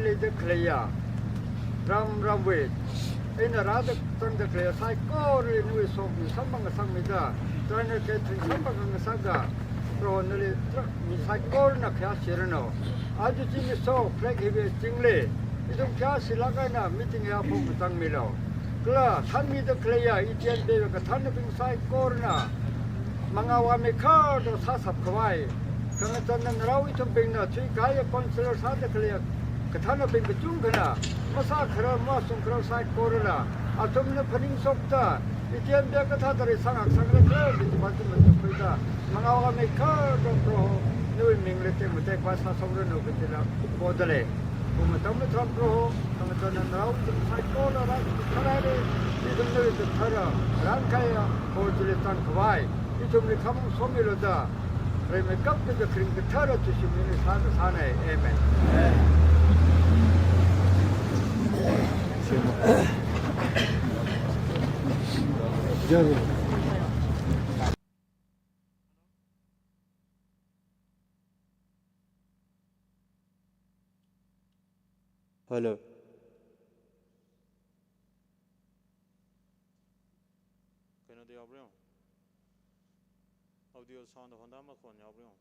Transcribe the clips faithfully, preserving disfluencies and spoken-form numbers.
Leida khaleiya, ram ramwui eina rāda zangda khaleiya saikorali nawui sokhami samphang ngasakmida, China Catering samphang ngasakda, Proho nali tarākha mi saikorana khayāshiranu. Aja chi mi so flag hiwui azingli ithum khayāshilāk eina meeting ya phok mazangmilu. Kala thānmida khaleiya E T N P kathanabing saikorana mangā vāmeikharda sāshap khavai, khangachān ngarao ithumbingna thuikahaiya councillor sāda khaleiya kathanabing kachungkhana masākharar masungkharar saikorala athumna phaningshokta, E T N P kathāda reisang aksangra khala kaji pāng chi matukkhuida, mangā vāmeikharda Proho nawui mingli tekmateikhavai sāshokranu kajila podalei. Kum atam matharan Proho, khangachān ngarao ithum saikorala rākatharai, ithumna ithum thara rākahaiya hall chili zang khavai ithumli khamong somilu da, rimeikapta kharing kathara Jishu mingli sāda sānei. Amen. Hello. Kayina da yābring? Audio sound honda makhon yābring?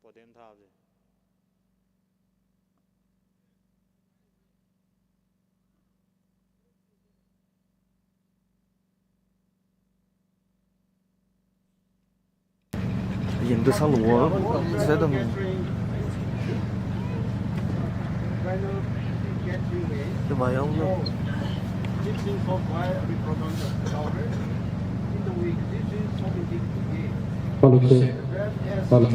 Podem thabje. Yangda sālu wa, sādam. Mayong no. Hello, sir. Hello.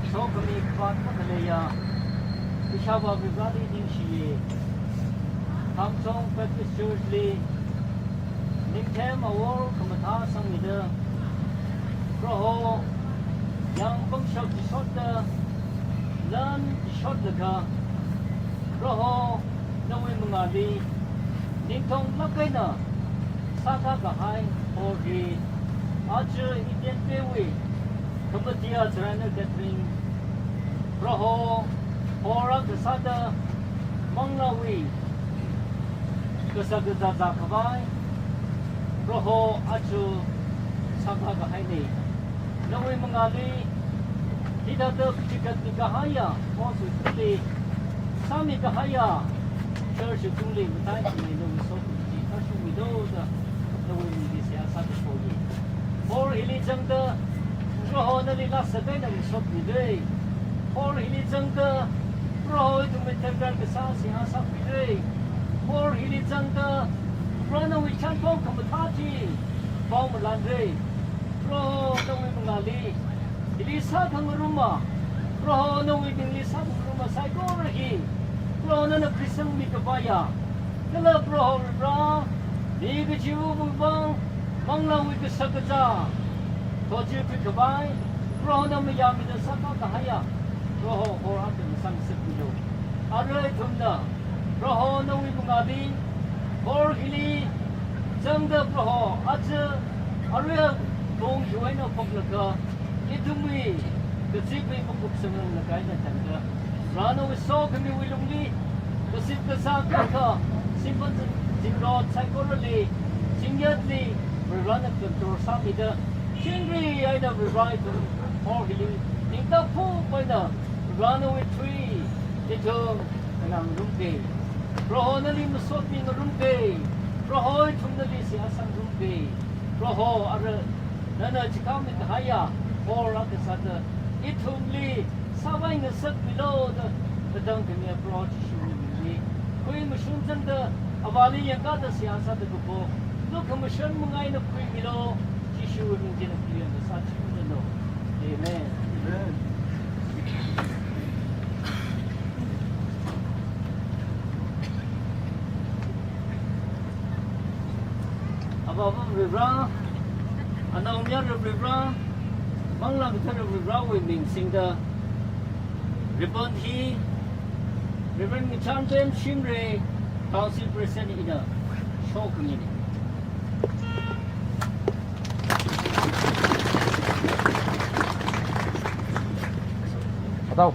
Sokhami khavāt makhaleiya Ishāvā Vareli ningshiya. Thangchong Baptist Church li ningthem awor khamathā sangmida, Proho, yāng pangshap chisotda, lan chisotlaga, Proho, nawui mangāli ningtonglāk eina sākakahai hall hi, aja Indian Pay wui Committee a Churana Catering, Proho, hall akha sāda manglāwui kashak kazā zākhavai, Proho, aja sākakahaina. Nawui mangāli hithāda chigatmi kahaiya, hall sui tuli sāmi kahaiya, church tungli matailāk eina nawui sokhami chi tāshungmilu da, nawui mingli seihā sāda poi. Hall hili zangda, Proho nali lāksak eina ngasotmira. Hall hili zangda, Proho ithumwui tharkhan kasā seihā sāmira. Hall hili zangda, Proho nawui chānpao khamathā chi pao malanra. Proho nawui mangāli, hili sākhangaruma, Proho nawui mingli sākhangaruma saikora hi, Proho nana khuisangmi khavaiya, kala Proho Varivara, mi kachiva̱wui vang manglāwui kashak kazā thotchui khuikhavai, Proho nana mayāmida sākakahaiya, Proho hall akha masangngasakmilu. Arui ithumna Proho nawui mangāli, hall hili zangda Proho, aja arui pung yuina phoklaga, ithumwui kazipwui makupsangngailāk eina tangda, Varena nawui sokhamiwui lungli, kazip Sākakha, shimpan zin-, zingrot saikorali, zingyatli, Varivarana control sāmida, chingri eina Varivara ithum hor hili ningtakphup eina Varivarana wui tui ithum nganāngarumke. Proho nali masotmingarumke. Proho ithum nali seihā sāngarumke. Proho ara nana chikha mikahaiya hor akha sāda ithumli sāvai ngasakmilo da, katang khamiya Proho Jishuwui mingli khuimashung changda, avāli yangkāda seihā sāda kapo, lukhamashan manga eina khuimilo, Jishuwui ming china khuiya da sāchitheilu. Amen. Amen. Avāva Varivara, Anaomayara Varivara, Manglā Kathara Varivarawui ming singda, ribbon hi Reverend Ngachanbem Shimray, Council President ina shokhami. Atau.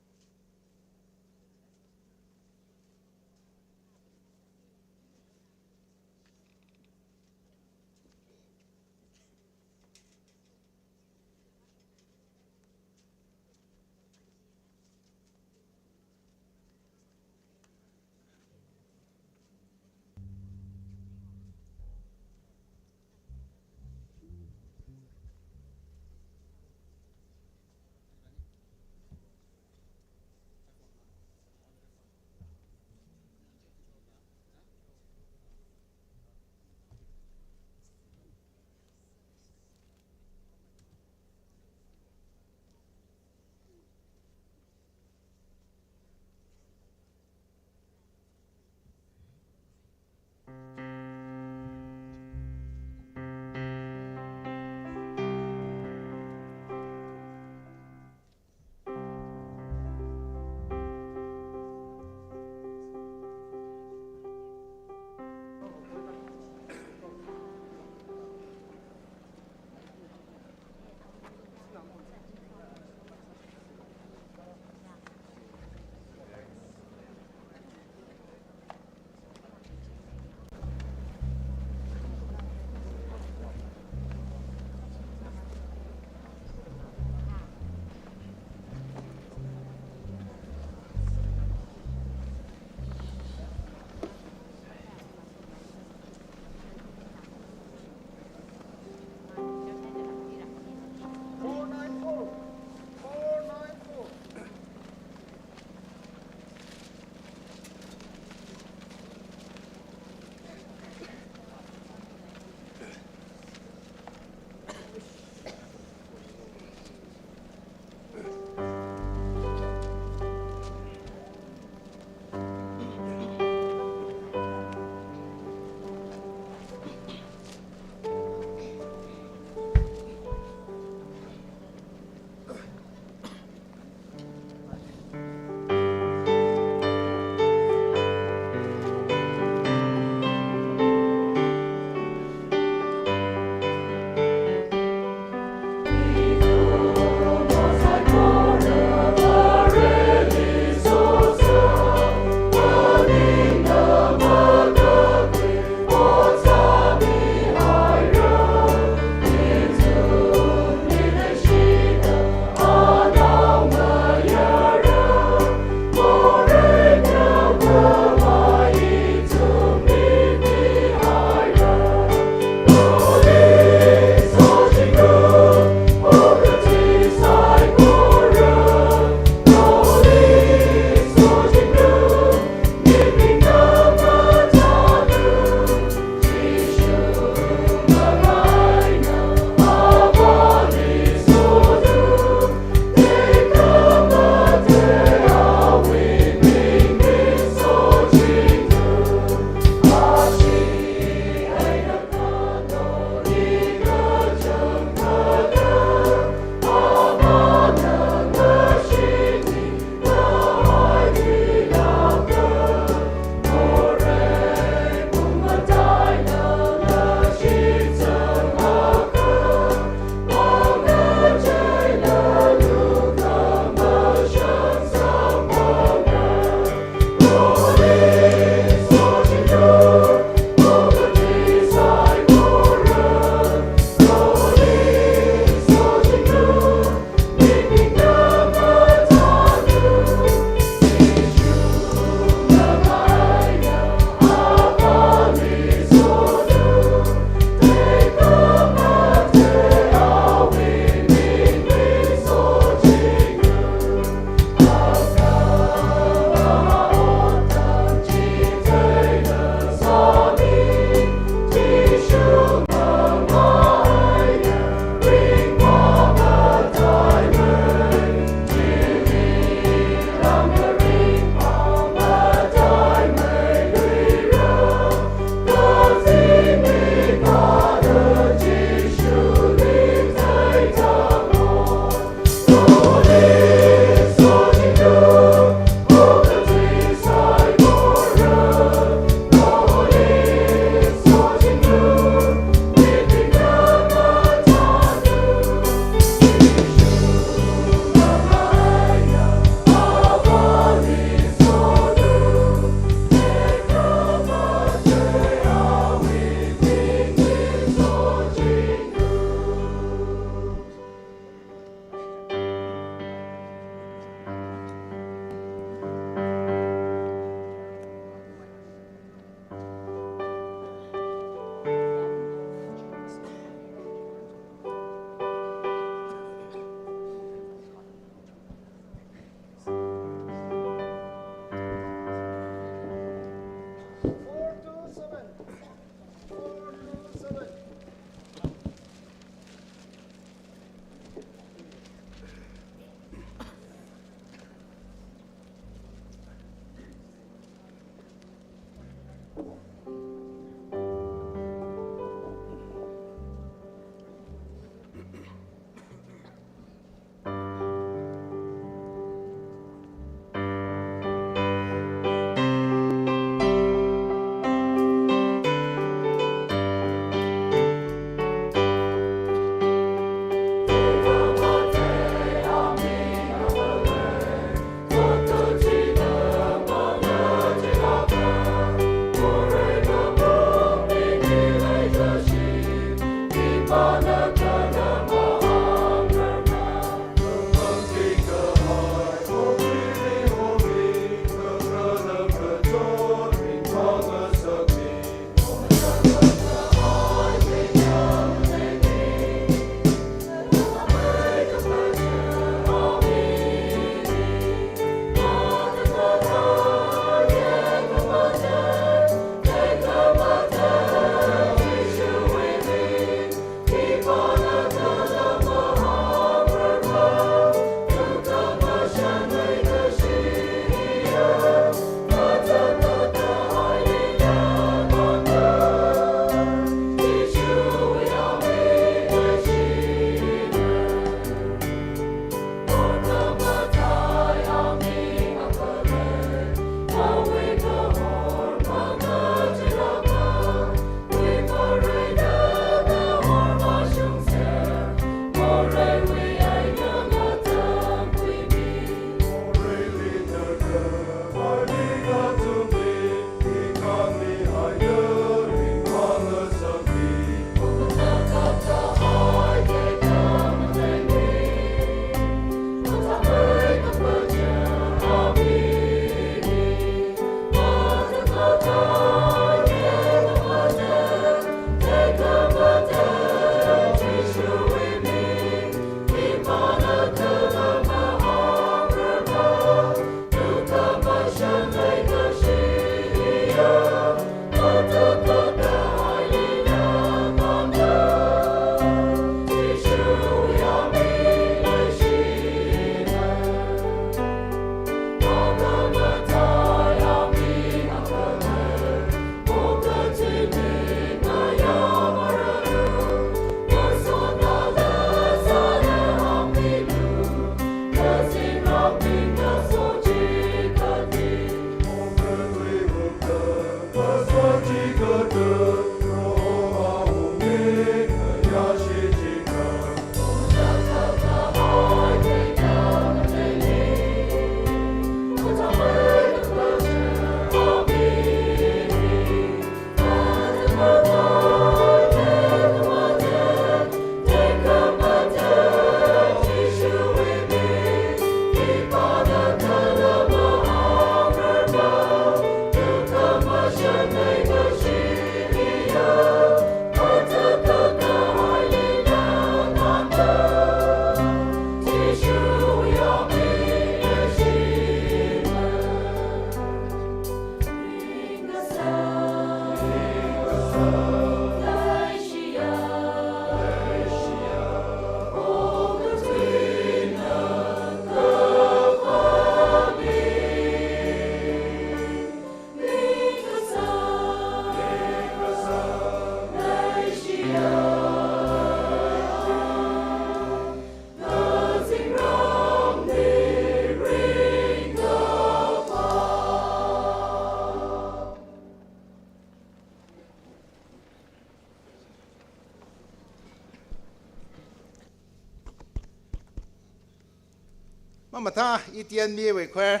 Mamatha, E T N B A wui choir.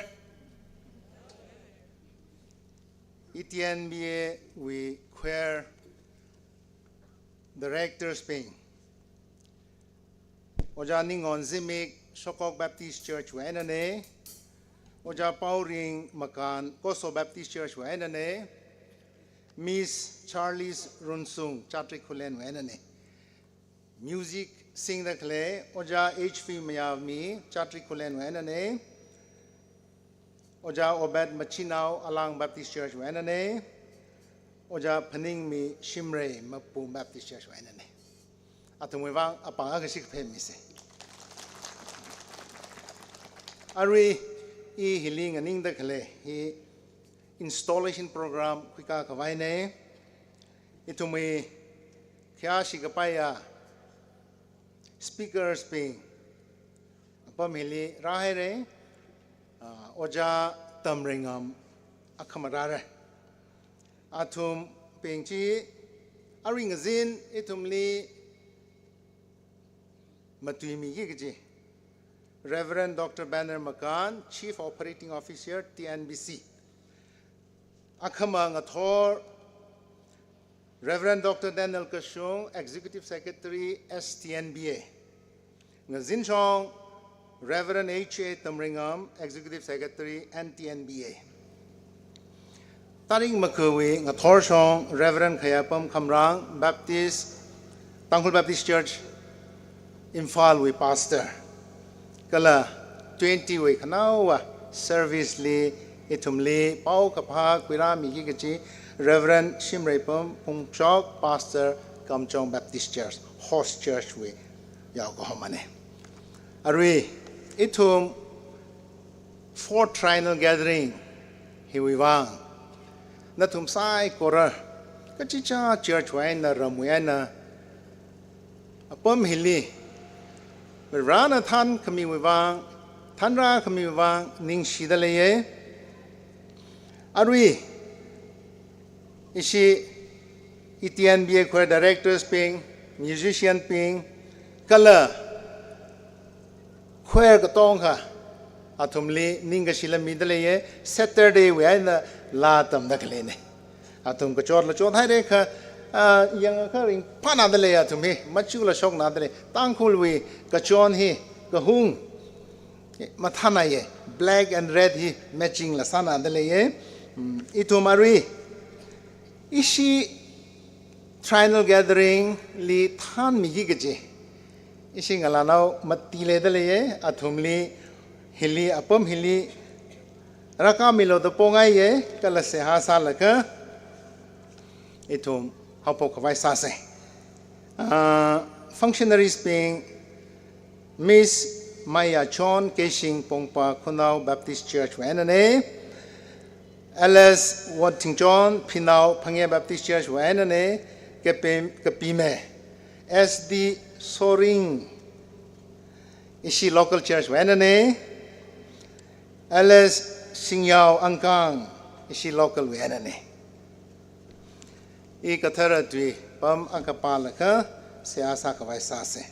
E T N B A wui choir directors bing. Ojā Ningon Zimik, Shokok Baptist Church wui einane. Ojā Paoring Makan, Koso Baptist Church wui einane. Miss Charlies Runsung, Chatrik Khullen wui einane. Music singda khalei, Ojā H V Mayami, Chatrik Khullen wui einane. Ojā Obed Machinao, Alang Baptist Church wui einane. Ojā Phaningmi Shimray, Mapum Baptist Church wui einane. Athumwui vang apāng akha shikphemmise. Arui i hili nganingda khalei, hi installation program khuikā khavai ne. Ithumwui khayāshi kapaiya speakers bing apam hili rāhaire, ah, Ojā Tamreingam akhama rāre. Athumbing chi arui ngazin ithumli matuimiki kaji Reverend Doctor Banner Makan, Chief Operating Officer, T N B C. Akhama ngathor Reverend Doctor Daniel Kashung, Executive Secretary, S T N B A. Ngazinshong, Reverend H A Tamringam, Executive Secretary, N T N B A. Tarik makawui ngathorshong, Reverend Khayapam Khamrang, Baptist, Tangkhul Baptist Church, Imphal wui Pastor. Kala twenty wui khanaowa service li ithumli paokaphā khuirāmiki kachi Reverend Shimreipam Phungshok, Pastor, Kamjong Baptist Church, Host Church wui yaokahomane. Arui, ithum Fourth Triennial Gathering hiwui vang, nathum saikora, kachichā church wui eina, ramwui eina, apam hili, Varena thankhamiwui vang, thanrākhamiwui vang, ningshida leiye. Arui, ishi E T N B A choir directors bing, musician bing, kala choir katongkha, athumli ningkashi lamida leiye, Saturday wui eina laa tamda khaleine. Athum kachotla chothaire kha, ah, yangakha ringphānada lei athum hi, machukla shoknada lei. Tangkhulwui kachon hi, kahung, mathānaiye, black and red hi matching la sānada leiye. Hmm, ithum arui, ishi Triennial Gathering li thanmiki kaji, ishi ngalānao mati leida leiye, athumli, hili, apam hili, rākāmilu da pongaiye, kala seihā sālaga, ithum haophok khavai sāse. Ah, functionaries bing, Miss Maya John, Keishing Pongpa Khunao Baptist Church wui einane. L S Wonthingchon, Phinao Phangya Baptist Church wui einane. Kapim, Kapime S D Soring, ishi local church wui einane. L S Singyao Angkang, ishi local wui einane. I kathara tui pam akha pālaga seihā sākhavai sāse.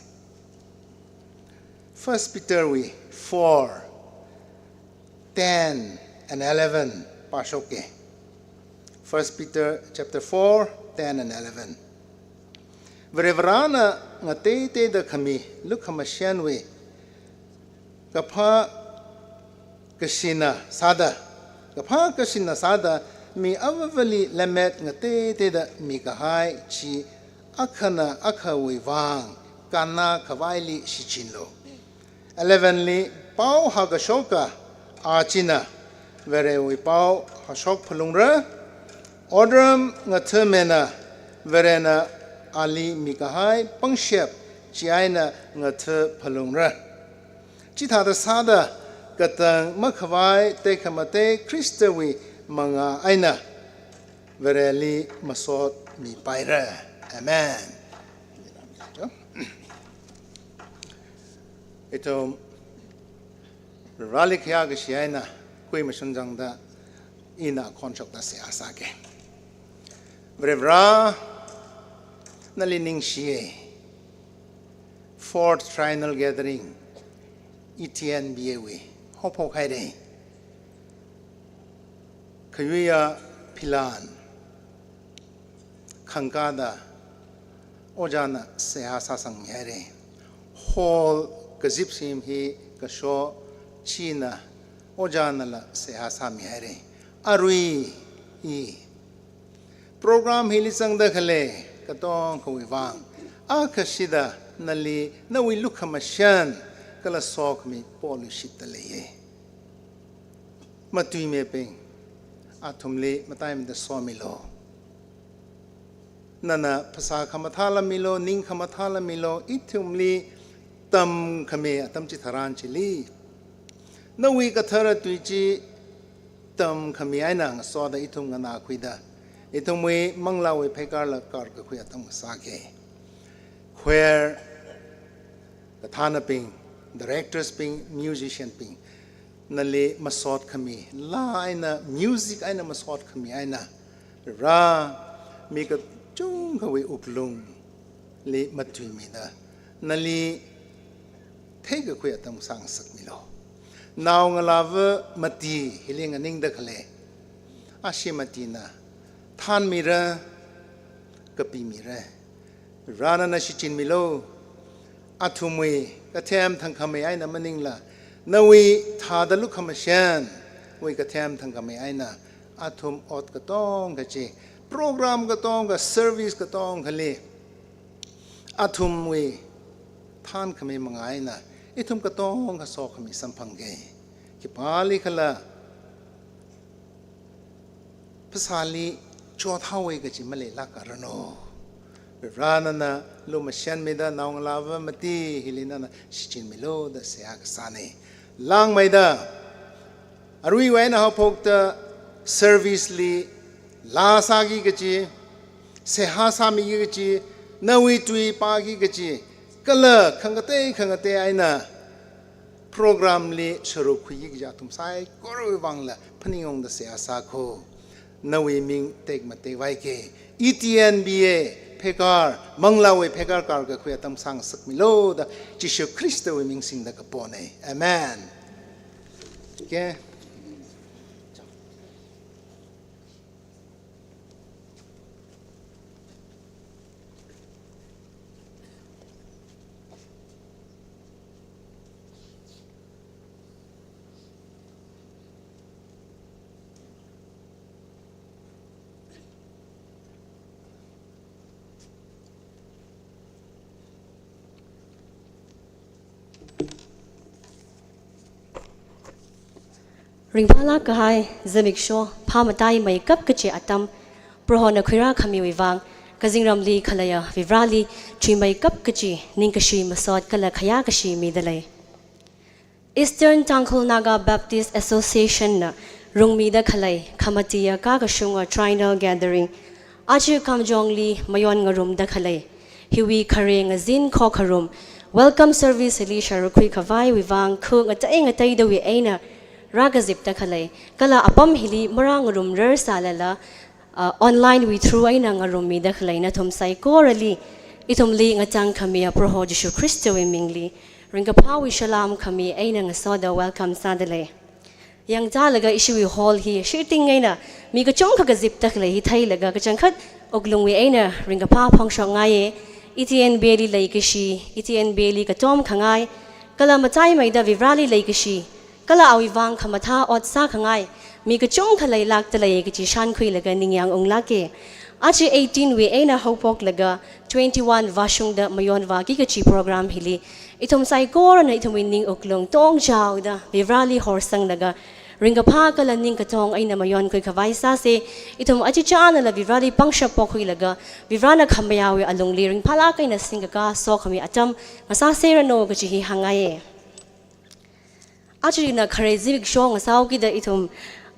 First Peter wui four, ten and eleven pāshoke. First Peter chapter four, ten and eleven. Varivarana ngateiteida khami lukhamashanwui kaphā kashina sāda, kaphā kashina sāda, mi avāvali lemmet ngateiteida mikahai chi akhana akhawui vang kannā khavaili shichinlu. Eleven li, pao hākashoka a china Varewui pao hāshok phalungra, otram ngathāmena Varena ali mikahai pangshap chieina ngathā phalungra. Chithāda sāda katang makhavai tekhamatei Khristawui mangā eina Vareli masot mipaira. Amen. Ithum Vareli khayā kashi eina kui mashun zangda ina khonshokda seihā sāke. Varivara, nali ningshiye. Fourth Triennial Gathering, E T N B A wui haophok haire. Khayuiya philan khangkāda ojāna seihā sāsangmi haire. Hall kazipsim hi kasho china ojānala seihā sāmi haire. Arui i program hili zangda khalei katongkhawui vang, akhashida nali nawui lukhamashan kala sokhami poluishitta leiye. Matuimibing, athumli mataimida somilu. Nana phasā khamathāla milu, ning khamathāla milu, ithumli tamkhami atam chitharan chili, nawui kathara tui chi tamkhami eina ngasoda ithum nganākhuida, ithumwui manglāwui pheikarla karkakhui atam ngasāke. Choir kathānabing, directors bing, musician bing, nali masot khami, laa eina, music eina masot khami eina, Varivara, mi kachungkhawui wuklungli matuimida, nali theikakhui atam sāngasakmilu. Naongalāva mati hili nganingda khalei, ashi matina thanmira, kapimira. Varena shichinmilu. Athumwui kathem thangkhamei eina maningla, nawui thāda lukhamashanwui kathem thangkhamei eina athum ot katonga chi, program katonga, service katongali athumwui thankhamei manga eina ithum katonga sokhami samphangga. Khipālikhala phasāli chothaowa kachi maleilākaranu. Varena lumashanmida naongalāva mati hili nana shichinmilu da seihā kasāna. Langmeida, aruiwui eina haophokta service li laa sāki kachi, seihā sāmiki kachi, nawui tui pāki kachi, kala khangatei khangatei eina program li sharuk khuiki kachi athum saikorawui vangla phaningungda seihā sākho. Nawui ming tekmatekvai ke. E T N B A phekar, manglāwui phekar karkakhui atam sāngasakmilu da Jishu Khristawui ming singda kapona. Amen. Okay. Ringphālāk kahai zimiksho phāmataimeikap kachi atam, Prohona khuirākhamiwui vang, kazingramli khaleiya Vareli chuimeikap kachi ningkashi masot kala khayākashi midalei. Eastern Tangkhul Naga Baptist Association na rungmida khalei khamatiya kakashunga Triennial Gathering aja Kamjongli mayon ngarumda khalei. Hiwui khare ngazin khokharum Welcome Service hili sharuk khuikhavaiwui vang khu ngatei ngateidawui eina rākazipda khalei, kala apam hili marāngarumrar sālala, ah, online wui through eina ngarummida khalei nathum saikorali, ithumli ngatangkhamiya Proho Jishu Khristawui mingli ringkaphāwui salam khami eina ngasoda welcome sādalei. Yangtālaga ishiwui hall hi shitting eina mi kachungkha kazipda khalei hi theilaga kachangkhat wuklungwui eina ringkaphā phongshokngaiya. E T N B A li leikashi, E T N B A li katom khangai, kala mataimeida Vareli leikashi, kala awui vang khamathā ot sākhangai mi kachungkha leilākdalei kachi shānkhuilaga ningyāng unglāka. Aja eighteen wui eina haophoklaga twenty-one vāshungda mayonvāki kachi program hili ithum saikorana ithumwui ning wuklung tongchaoda Vareli horsanglaga ringkaphā kala ning katong eina mayonkhui khavai sāsa. Ithum achichānala Vareli pangshap pokhuilaga Varena khamayāwui alungli ringphālāk eina singkakā sokhami atam ngasāseranu kachi hi hāngngaiya. Aja ina khare zimiksho ngasāhaokida ithum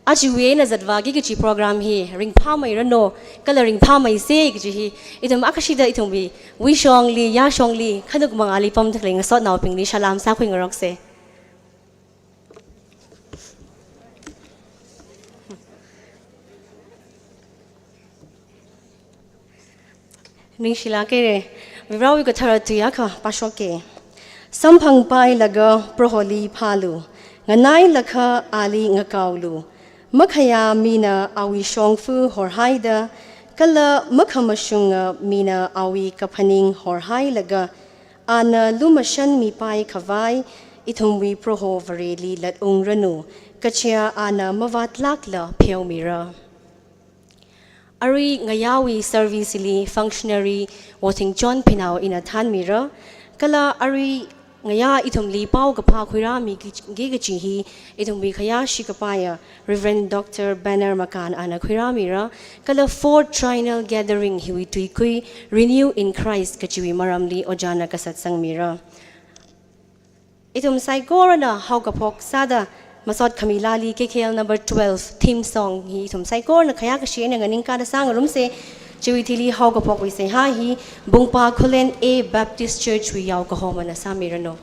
ajawui eina zatvāki kachi program hi ringphāmeiranu kala ringphāmeisa kachi hi ithum akhashida ithumwui wuishongli, yāshongli, khanuk mangāli pamda khalei ngasotnaobingli salam sākhuingaroksa. Ningshilāka. Varewui kathara tui akha pāshoka. Samphangpailaga Proholi phālu, nganailakha ali ngakaolu. Makhayā mina awui shongfa horhaida, kala makhamashunga mina awui kaphaning horhailaga, ana lumashanmipai khavai ithumwui Proho Vareli latungranu, kachiya ana mavātlākla pheomira. Arui ngayāwui service li functionary Wothingchon Phinao ina thānmira, kala arui ngayā ithumli paokaphā khuirāmiki kachi hi ithumwui khayāshi kapaiya Reverend Doctor Banner Makan ana khuirāmira, kala fourth Triennial Gathering hiwui tuikui Renew in Christ kachiwui maramli ojāna kasatsangmira. Ithum saikorana haokaphok sāda masot khamilali K K L number twelve theme song hi ithum saikorana khayākashi eina nganingkāda sāngarumsa. Chiwui thili haokaphokwui seihā hi Bungpa Khullen A Baptist Church wui yaokahomana sāmiranu.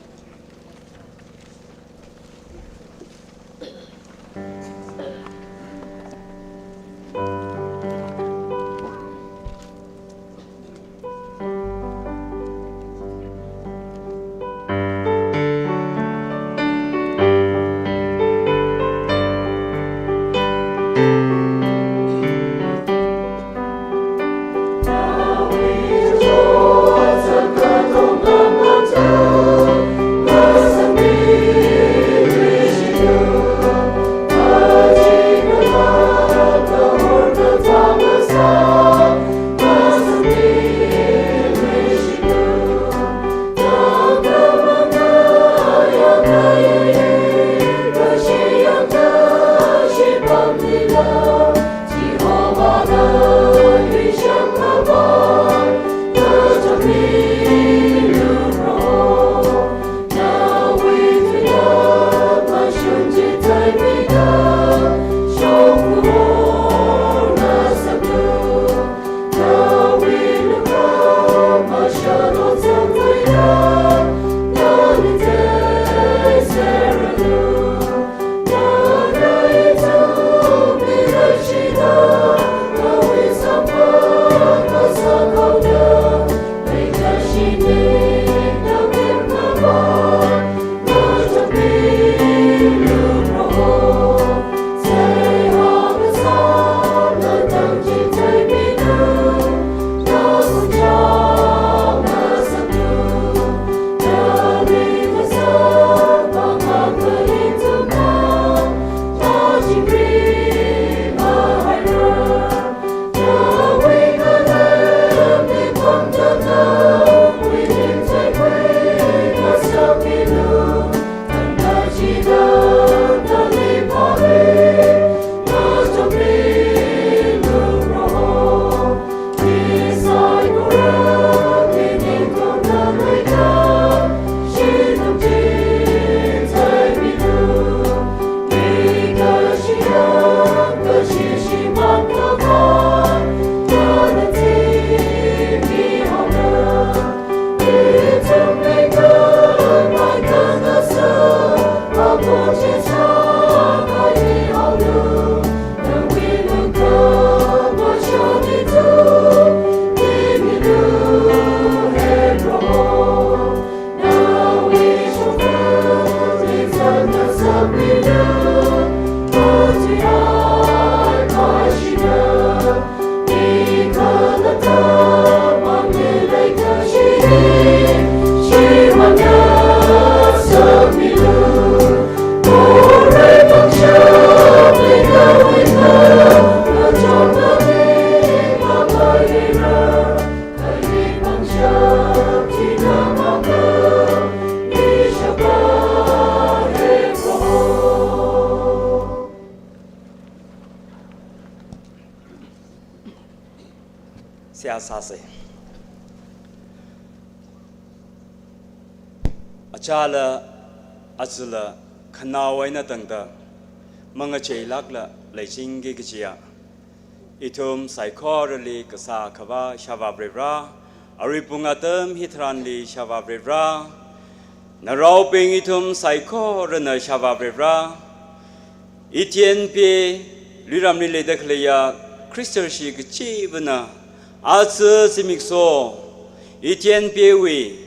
sāsa. Achāla, azala, khanaowa eina tangda mangacheilākla leichingki kajiya, ithum saikorali kasā khavā Ishāvā Varivara, arui pung atam hitharanli Ishāvā Varivara, naraobing ithum saikorana Ishāvā Varivara, E T N P A Luiramli leida khaleiya Khristashii kachivana, aja zimiksho E T N P A wui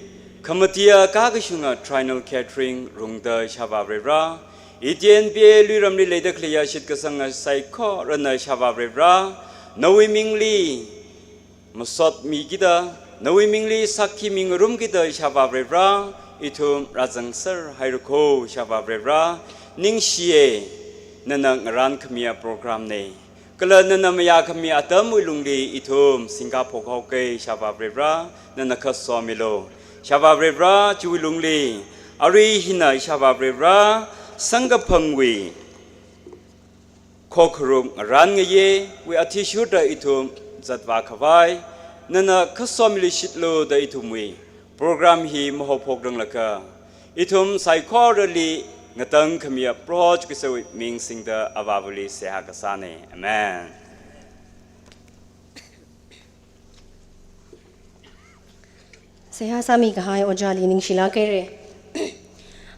khamatiya kakashunga Trinal Gathering rungda Ishāvā Varivara, E T N P A Luiramli leida khaleiya shitkasanga saikorana Ishāvā Varivara, nawui mingli masotmikida, nawui mingli sakhi mingarumkida Ishāvā Varivara, ithum rāzangser haira kho Ishāvā Varivara, ningshiya, nana ngarān khamiya program na. Kala nana mayākhami atamwui lungli ithum singkaphok haoki Ishāvā Varivara, nana khasomilu. Ishāvā Varivara, chiwui lungli, arui hina Ishāvā Varivara, samkaphangwui khokharum ngarān ngayeiwui athishurda ithum zatvā khavai, nana khasomiluishitlu da ithumwui program hi mahaophokranglakha, ithum saikorali ngatangkhamiya Proho Jishu Khristawui ming singda Avāvali seihā kasāna. Amen. Seihā sāmikahai ojāli ningshilāk haira.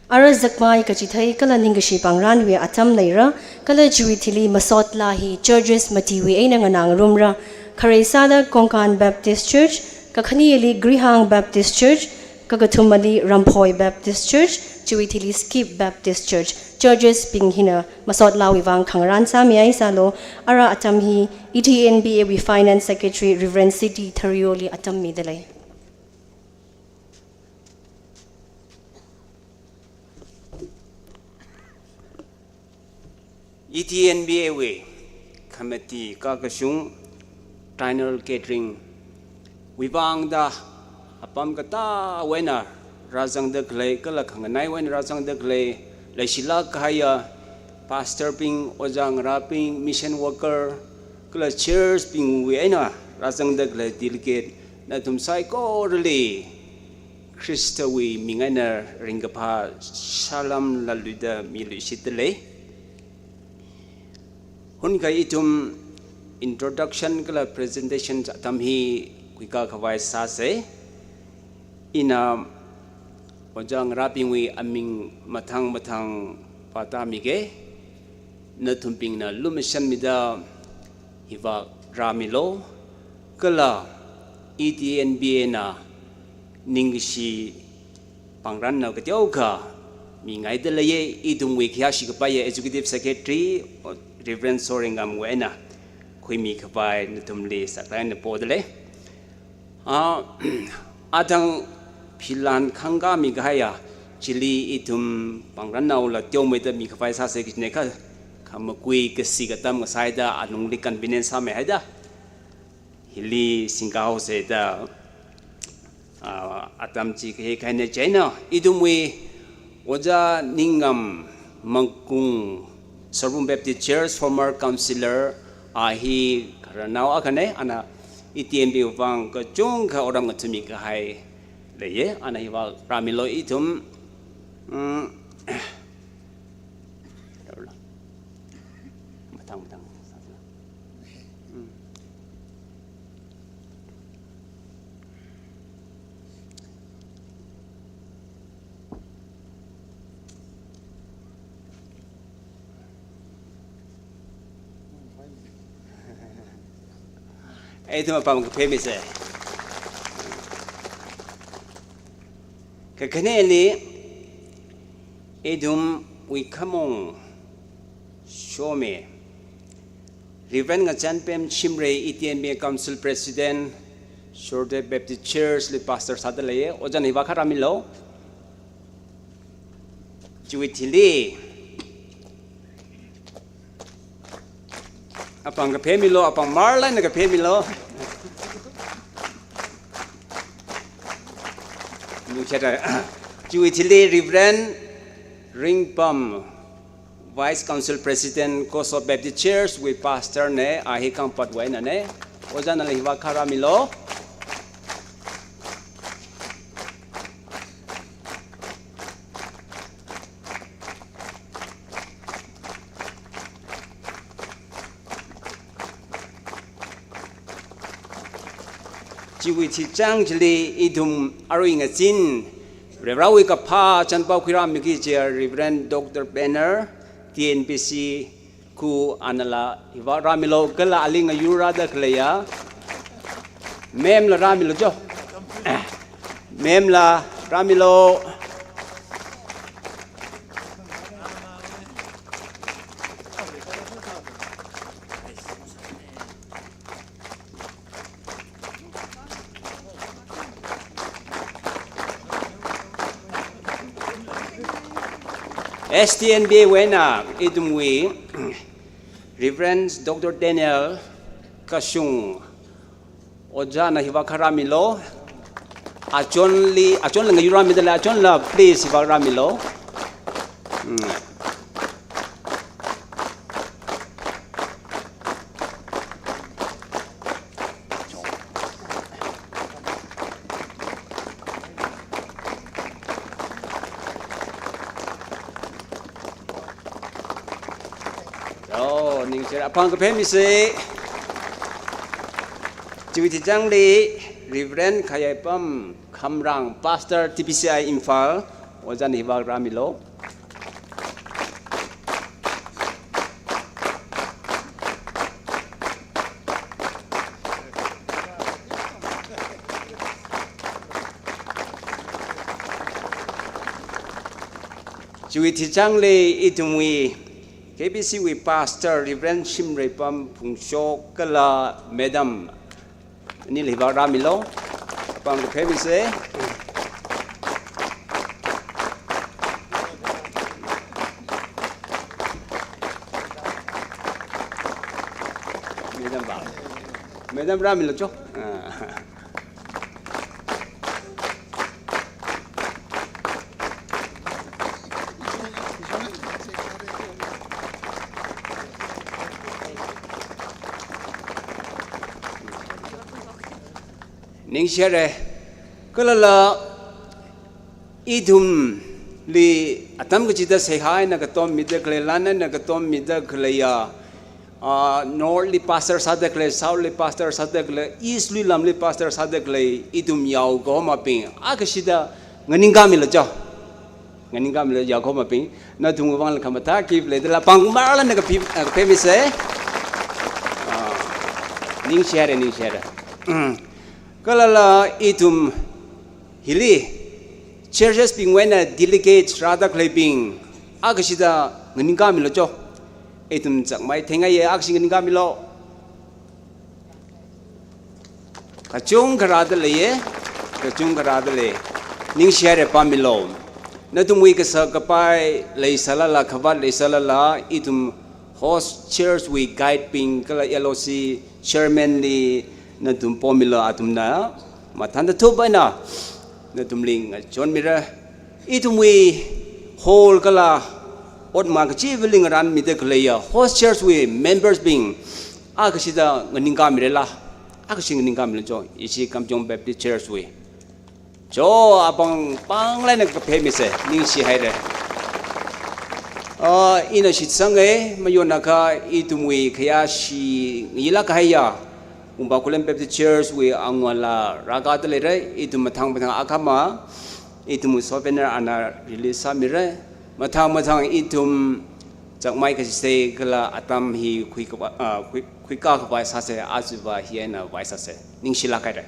Ara zakmai kachithei kala ningkashi pāngranwui atam leira, kala chiwui thili masotlā hi churches matiwui eina nganāngarumra. Khare sāda Kongkan Baptist Church, kakhaneli Grihang Baptist Church, kakathumali Ramphoi Baptist Church, chiwui thili Skip Baptist Church. Churches bing hina masotlāwui vang khangarān sāmihaisālu. Ara atam hi E T N P A wui Finance Secretary Reverend C T Thariyoli atam midalei. E T N P A wui khamati kakashung Trinal Gathering wui vangda apam katāwui eina rāzangda khalei, kala khanganaiwui eina rāzangda khalei, leishilāk kahaiya pastor bing, ojā ngarābing, mission worker, kala church bingwui eina rāzangda khalei delegate, nathum saikorali Khristawui ming eina ringkaphā salam laluida miluishitdalei. Hunakha ithum introduction kala presentation atam hi khuikā khavai sāsa. Ina ojā ngarābingwui aming mathang mathang pātāmika. Nathumbingna lumashanmida hivāk rāmilu. Kala E T N P A na ningkashi pāngrannao kateokha mingaidalei, ithumwui khayāshi kapaiya Executive Secretary, Reverend Soringamwui eina khuimi khavai nathumli saklāk eina podalei. Ah, athang philan khangkāmi kahaiya, chili ithum pāngrannaola teomeida mikhavai sāsa kajina kha, khamakui kasi katam ngasaida alungli convenience sāmihaida hili singkahaosa da, ah, atam chi kahai kahaina chieina, ithumwui Ojā Ningam Mangkung, Sorbung Baptist Church, former councillor, a hi khararnao akhana, ana E T N P A vang kachungkha otram ngathami kahai leiya, ana hivāk rāmilu ithum. Mm. Mathang, mathang. Mm. Ithum apam kapheomisa. Kakhaneli, ithumwui khamong Shome, Reverend Ngachanpem Shimray, E T N P A Council President, Shortdale Baptist Church li pastor sāda leiya, ojāna hivāk khararmilu. Chiwui thili apam kapheomilu, apam marlāk eina kapheomilu. Ningchada. Chiwui thili Reverend Ringpam, Vice Council President, Koso Baptist Church wui pastor na, a hi Kangpokpiwui einana. Ojānala hi vākharāmilu. Chiwui thichang chili ithum arui ngazin Reverend wui kaphā chānpao khuirāmiki kajiya Reverend Doctor Penner, T N B C, khu anala hi vākharāmilu, kala ali ngayurrāda khaleiya ma'am la rāmilu jo. Ma'am la rāmilu. S T N B A wui eina ithumwui Reverend Doctor Daniel Kashung, ojāna hi vākharāmilu. Achonli, achonla ngayurrāmida lei, achonla please hi vākharāmilu. Hmm. Oh, ningshire, apāng kaphemisa. Chiwui thichangli Reverend Khayaipam Khamrang, Pastor T B C I Imphal, ojāna hi vākharāmilu. Chiwui thichangli ithumwui K B C wui Pastor Reverend Shimreipam Phungshok kala Madam anila hi vākharāmilu. Apāng kaphemisa. Madam vā. Madam rāmilu jo. Ah. Ningshire. Kalala ithumli atam kachida seihā eina katommida khalei, lan eina katommida khaleiya, ah, North li pastor sāda khalei, South li pastor sāda khalei, East lui lamli pastor sāda khalei ithum yaokahomabing, akashida nganingkāmilu jo. Nganingkāmilu yaokahomabing, nathumwui vangla khamathā gift leidala pāng marla na kaphe, ah, kaphemisa. Ah, ningshire, ningshire. Kalala ithum hili churches bingwui eina delegates rāda khaleibing, akashida nganingkāmilu jo. Ithum chakmai theingai ye, akashi nganingkāmilu. Kachungkha rāda leiye, kachungkha rāda lei. Ningshihaira pāmilu. Nathumwui kashak kapai leisālala, khavāt leisālala, ithum host church wui guide bing kala L O C chairman li nathum pomilu, athumna mathāda thup eina nathumli ngachonmira. Ithumwui hall kala otma kachivali ngarānmida khaleiya host church wui members bing, akashida nganingkāmirala, akashi nganingkāmilu jo, ishi Kamjong Baptist Church wui. Jo, apāng pāngla na kaphemise, ningshihaira. Ah, ina shitsanga, mayonakha ithumwui khayāshi ngayilāk kahaiya Wungpa Khullen Baptist Church wui angwala rākada leira, ithum mathang mathang akhama ithum souvenir ana release sāmira. Mathang mathang ithum chakmai kashisei kala atam hi khuikava, ah, khui, khuikā khavai sāsa, ajava hi eina vai sāsa. Ningshilāk haira.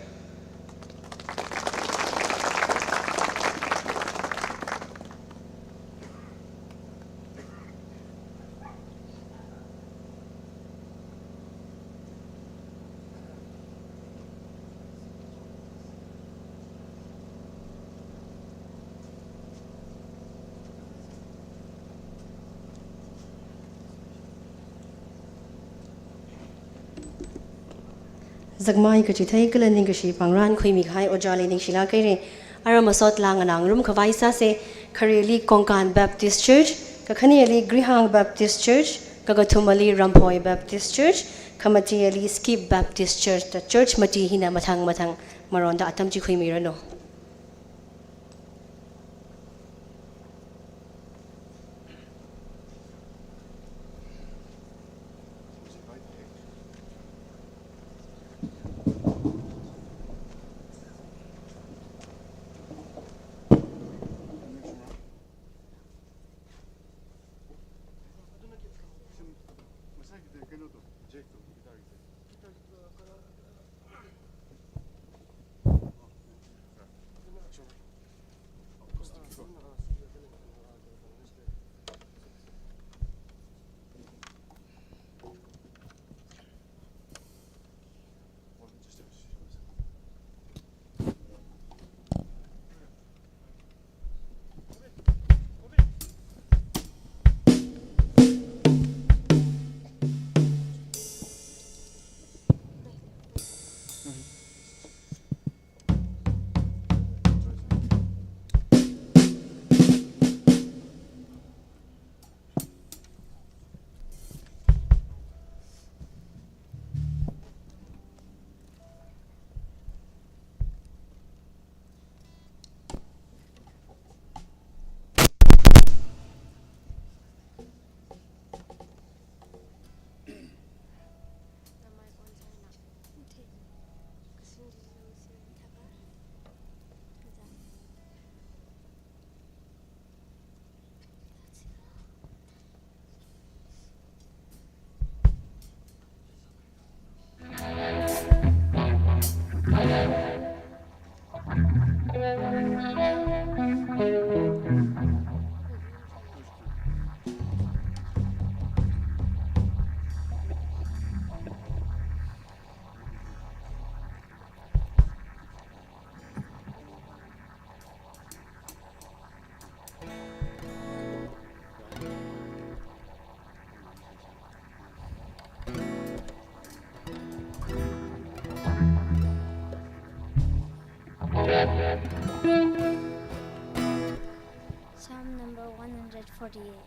Zakmai kachithei kala ningkashi pāngran khuimi kahai ojāli ningshilāk haira. Ara masot langana ngarum khavai sāsa, khareli Kongkan Baptist Church, kakhaneli Grihang Baptist Church, kakathumali Ramphoi Baptist Church, Khamatiali Skip Baptist Church da church mati hina mathang mathang maronda atam chi khuimiranu. Psalm number one hundred forty-eight.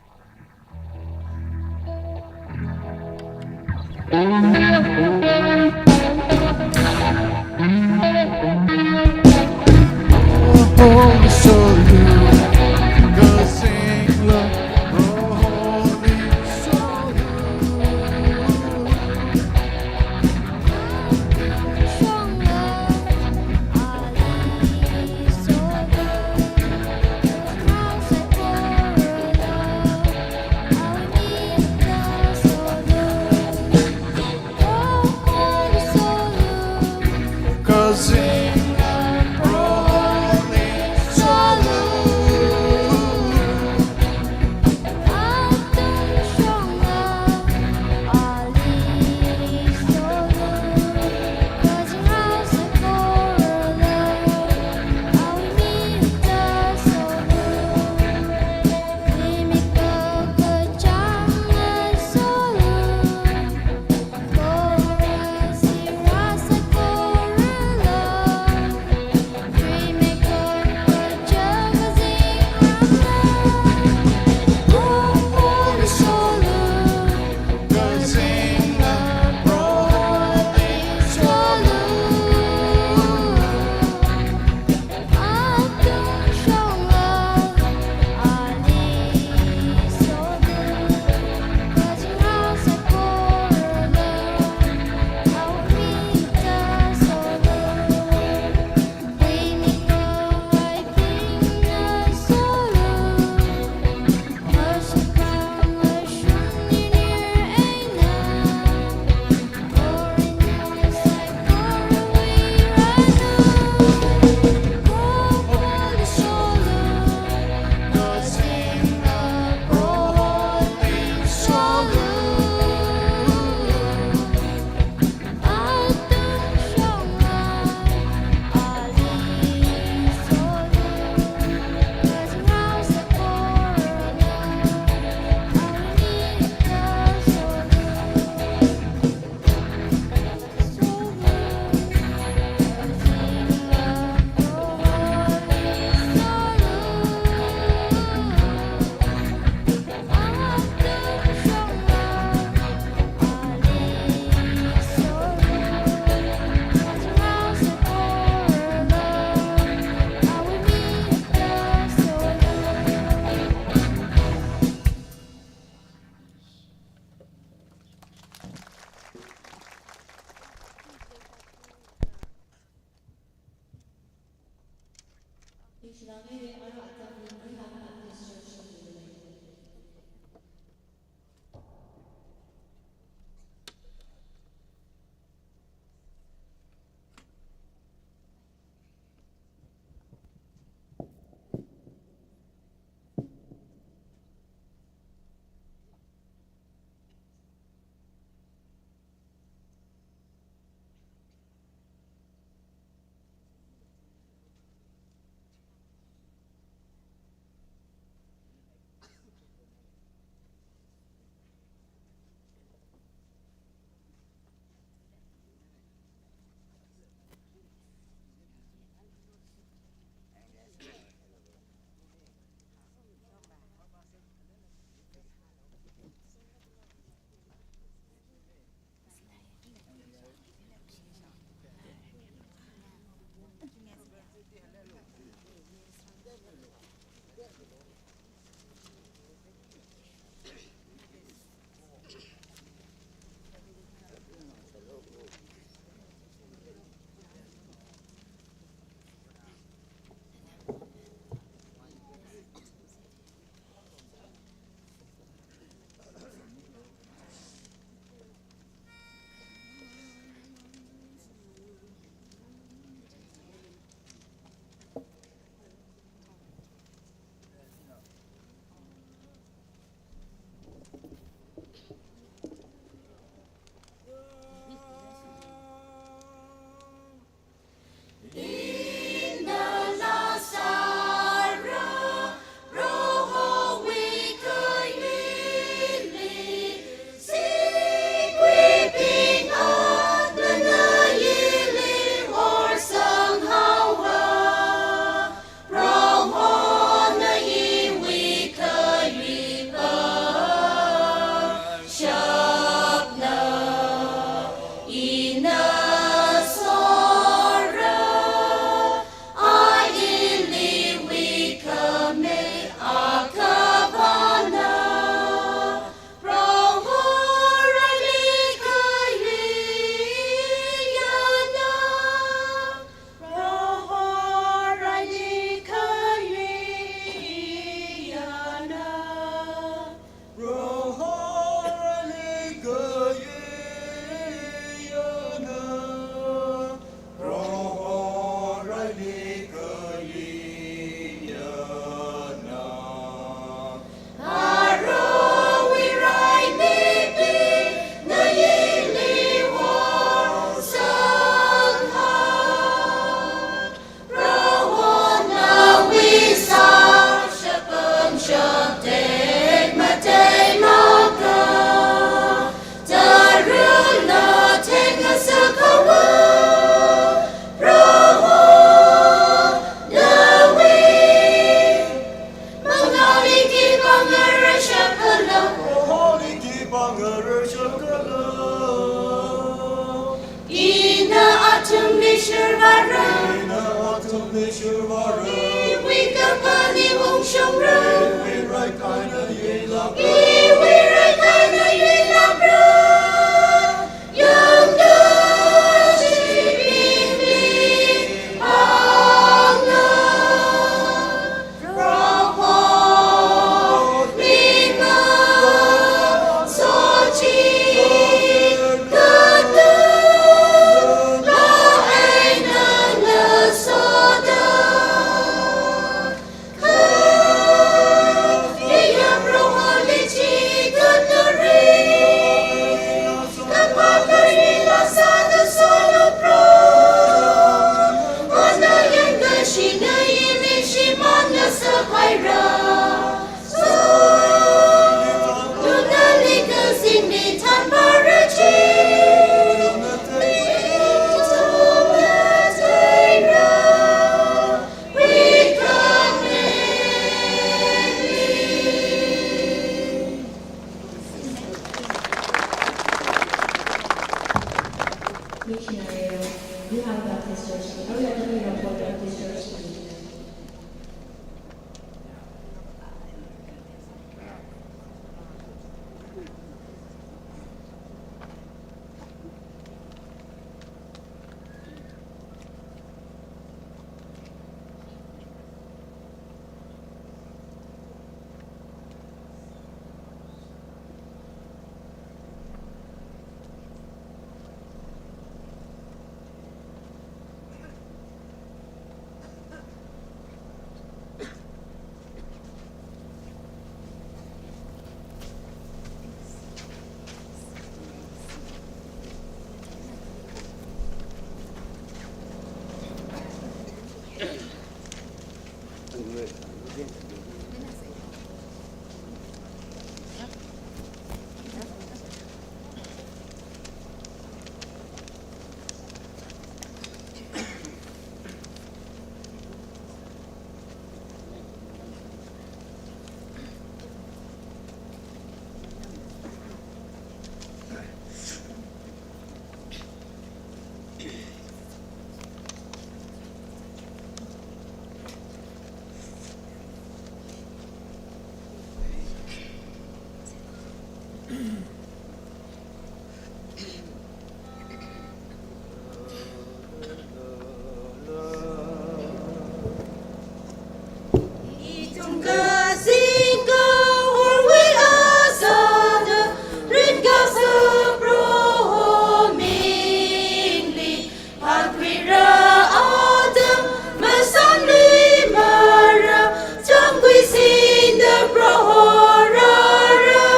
Ina athumli shurvāra. Ina athumli shurvāra. Iwui kaphaning ungshungra. Iwui raikaina yilākra. Iwui raikaina yilākra. Yangkashibingli hānglu. Missionary, Yuhan Baptist Church, Aruya Baptist Church. Ithum kazingkahorwui asāna, ringkasak Proho mingli, hakhuira atam masānli mara, changkhui sinda Proho rāra.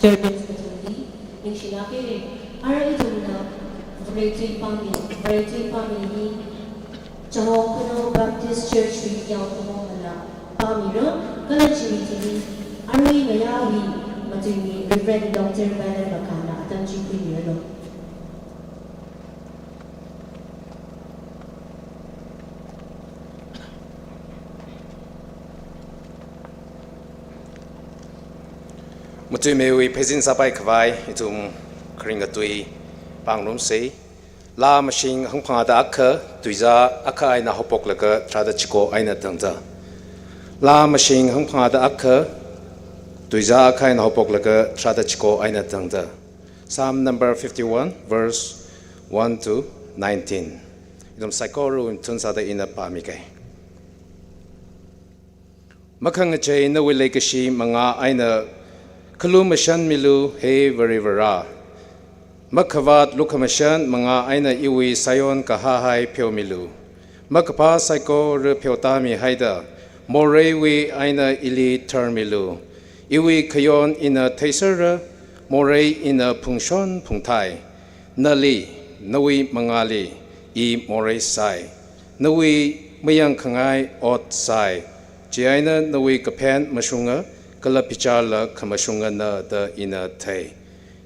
Churches kathumli ningshilāke. Ara ithumna Varewui pāngli, Varewui pāngli hi Chahong Khunou Baptist Church wui yao khamong nala pāmira, kala chiwui thili arui ngayāwui matuimi Reverend Doctor Bernard Makana atam chi khuimiranu. Matuimeiwui pheisin sāpai khavai ithum kharing katui pāngrumsa. Laa mashing hangphangāda akha, tuizā akha eina haophoklaga tharāda chiko eina tangda. Laa mashing hangphangāda akha, tuizā akha eina haophoklaga tharāda chiko eina tangda. Psalm number fifty-one, verse one to nineteen. Ithum saikora wunchun sāda ina pāmike. Makhangachei nawui leikashi mangā eina khalumashanmilu, he Varivara. Makhavāt lukhamashan mangā eina iwui Zion kahahai pheomilu. Makaphā saikora pheotāmihaida, moreiwui eina ili tharmilu. Iwui khayon ina theisera, morei ina phungshon phungthai. Nali, nawui mangāli, i morei sai. Nawui mayangkhangai ot sai. Chieina nawui kaphen mashunga, kala bicharla khamashungana da ina thei.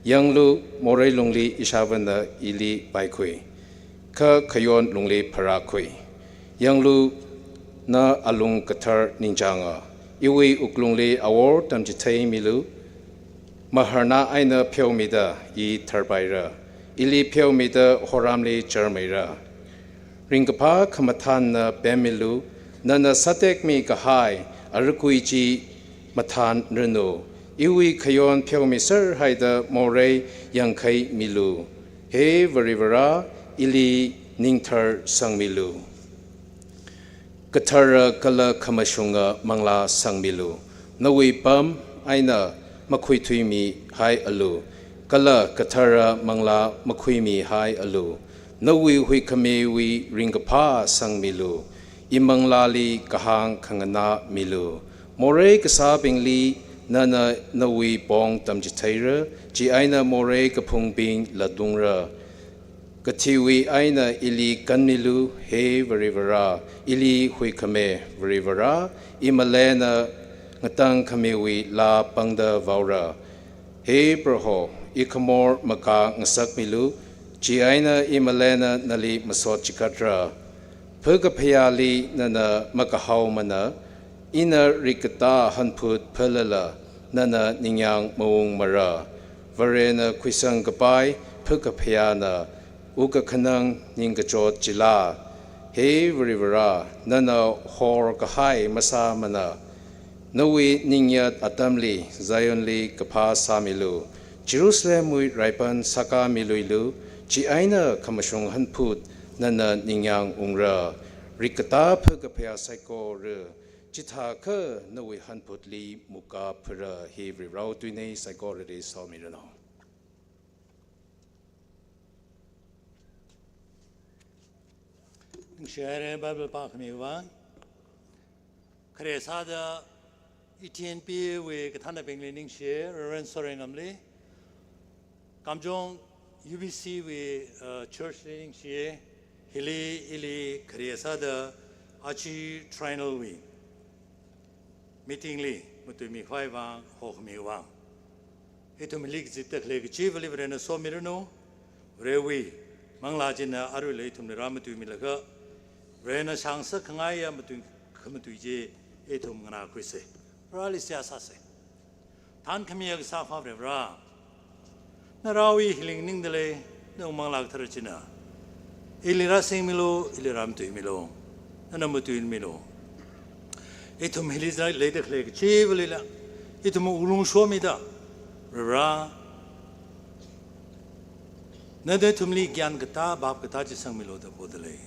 Yanglu, morei lungli ishāvāna ili paikhui, kha khayon lungli pharākhui. Yanglu, na alung kathar ningchānga. Iwui wuklungli awor tamchitheimilu. Maharna eina pheomida i tharpaira. Ili pheomida horamli charmeira. Ringkaphā khamathānna pemmilu, nana sātekmi kahai arakui chi mathānranu. Iwui khayon pheomiserhaida morei yangkhaimilu. He Varivara, ili ningtharsangmilu. Kathara kala khamashunga manglā sangmilu. Nawui pam eina makhuithuimihaialu, kala kathara manglā makhuimihaialu. Nawui huikhamewui ringkaphā sangmilu. Imanglāli kahāng khanganāmilu. Morei kasābingli nana nawui pong tamchitheira, chieina morei kaphungbing latungra. Kathiwui eina ili kanmilu, he Varivara, ili huikhame Varivara, imalena ngatangkhamewui laa pangda vaora. He Proho, ikhamor makā ngasakmilu, chieina imalena nali masot chikatra. Phakaphayāli nana makahaomana, ina rikkatā hanphut phalala, nana ningyāng maungmara. Varena khuisang kapai phakaphayāna, wukakhanang ningkachot chila. He Varivara, nana horkahai masāmana. Nawui ningyat atamli Zionli kaphā sāmilu. Jerusalemwui raipan sākāmiluilu, chieina khamashung hanphut nana ningyāng ungra. Rikkatā phakaphayā saikora, chithākha nawui hanphutli muka phara. Hi Varewui tuina saikorali somiranu. Ningshihaira Bible pākhami vang. Khare sāda E T N P wui kathānabingli ningshi, Reverend Sorengamli. Kamjong U B C wui, uh, church li ningshi, hili ili khare sāda achi triennial wui meeting li matuimi khavai vang, hokhami vang. Ithum hili kazipda khalei kachivali Varena somiranu, Varewui manglā china aruila ithumli rāmatuimilaga, Varena shāngasak khangaiya matui, khamatui chi ithum nganākhuisa. Vareli seihā sāsa. Thankhamiya kasā Vare Vare. Narao hi hili nganingda lei, nawui Manglā Kathara china ili rāsingmilu, ili rāmatuimilu, nana matuimilu. Ithum hili leida khalei kachivalila, ithum wuklung shomida, Vare Vare, nana ithumli gyan katā, bhap katā chi sangmilu da poda lei.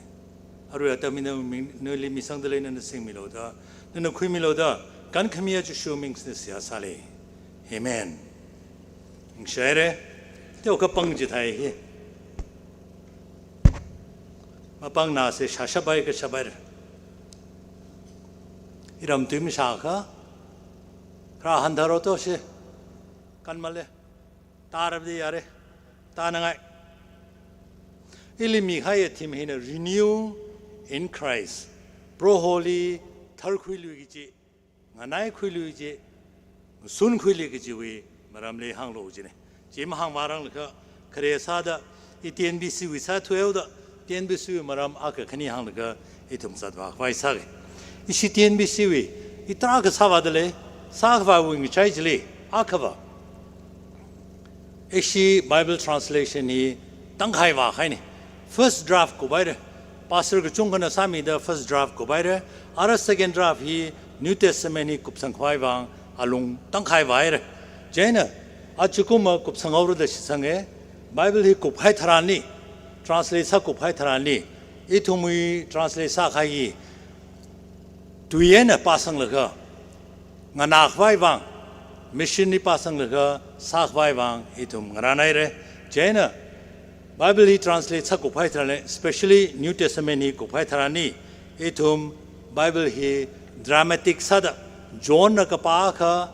Arui atam hina mi, nali misangda lei, nana singmilu da, nana khuimilu da, kankhamiya Jishu ming singda seihā sāli. Amen. Ningshihaira, teokha pāng chithei hi. Mapāngna se shāshapai kashapai. Iram tuim shākha, khara hāntharo toshi. Kanmale, tarabdi yare, tanangai. Ili mikahaiya theme hina Renew in Christ. Proholi tharkhuilu kaji, nganaikhuilu kaji, sunkhuilu kajiwui maramli hānglu jine. Chi mahāngvāranglakha, khare sāda, i T N B C wui sāthuihaoda, T N B C wui maram akha khani hānglaga, ithum zatvākhavai sāge. Ishi T N B C wui, i tarākha sāvāda lei, sākhavāwui ngachai chili, akhava. Ishi Bible translation hi tangkhai vākahaine. First draft kuphaire. Pastor kachungkhana sāmida first draft kuphaire. Ara second draft hi New Testament hi kupsangkhavai vang alung tangkhai vāhaire. Chieina, achukum ma kupsanghaora da shitsange. Bible hi kuphai tharanli, translate sākuphai tharanli, ithumwui translate sākahai hi tui eina pāsanglaga, nganākhavai vang, mission li pāsanglaga, sākhavai vang, ithum ngarānhaire. Chieina, Bible hi translate sākuphai tharanli, especially New Testament hi kuphai tharanli, ithum Bible hi dramatic sāda, John na kapā akha,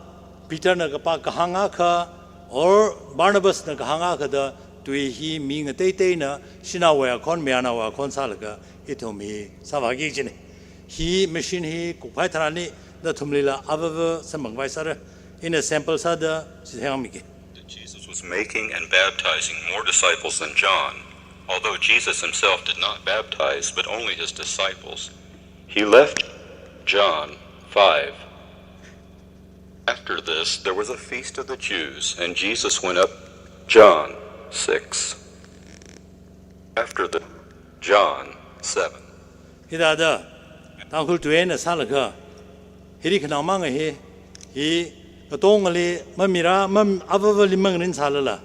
Peter na kapā kahāng akha, or Barnabas na kahāng akha da, tui hi mi ngateiteina, shanaowui akhon, mayarnaowui akhon sālaga, ithum hi sāvāki jine. Hi mission hi kuphai tharanli, nathumlila avava samphangkhavai sāra. Ina sample sāda shithāngmiki. That Jesus was making and baptizing more disciples than John, although Jesus himself did not baptize, but only his disciples. He left John five. After this, there was a feast of the Jews, and Jesus went up, John six. After the, John seven. Hithāda, Tangkhul tui eina sālaga, hili khanangmang hi, hi katongali mamira, mam avavali mangarin sālala,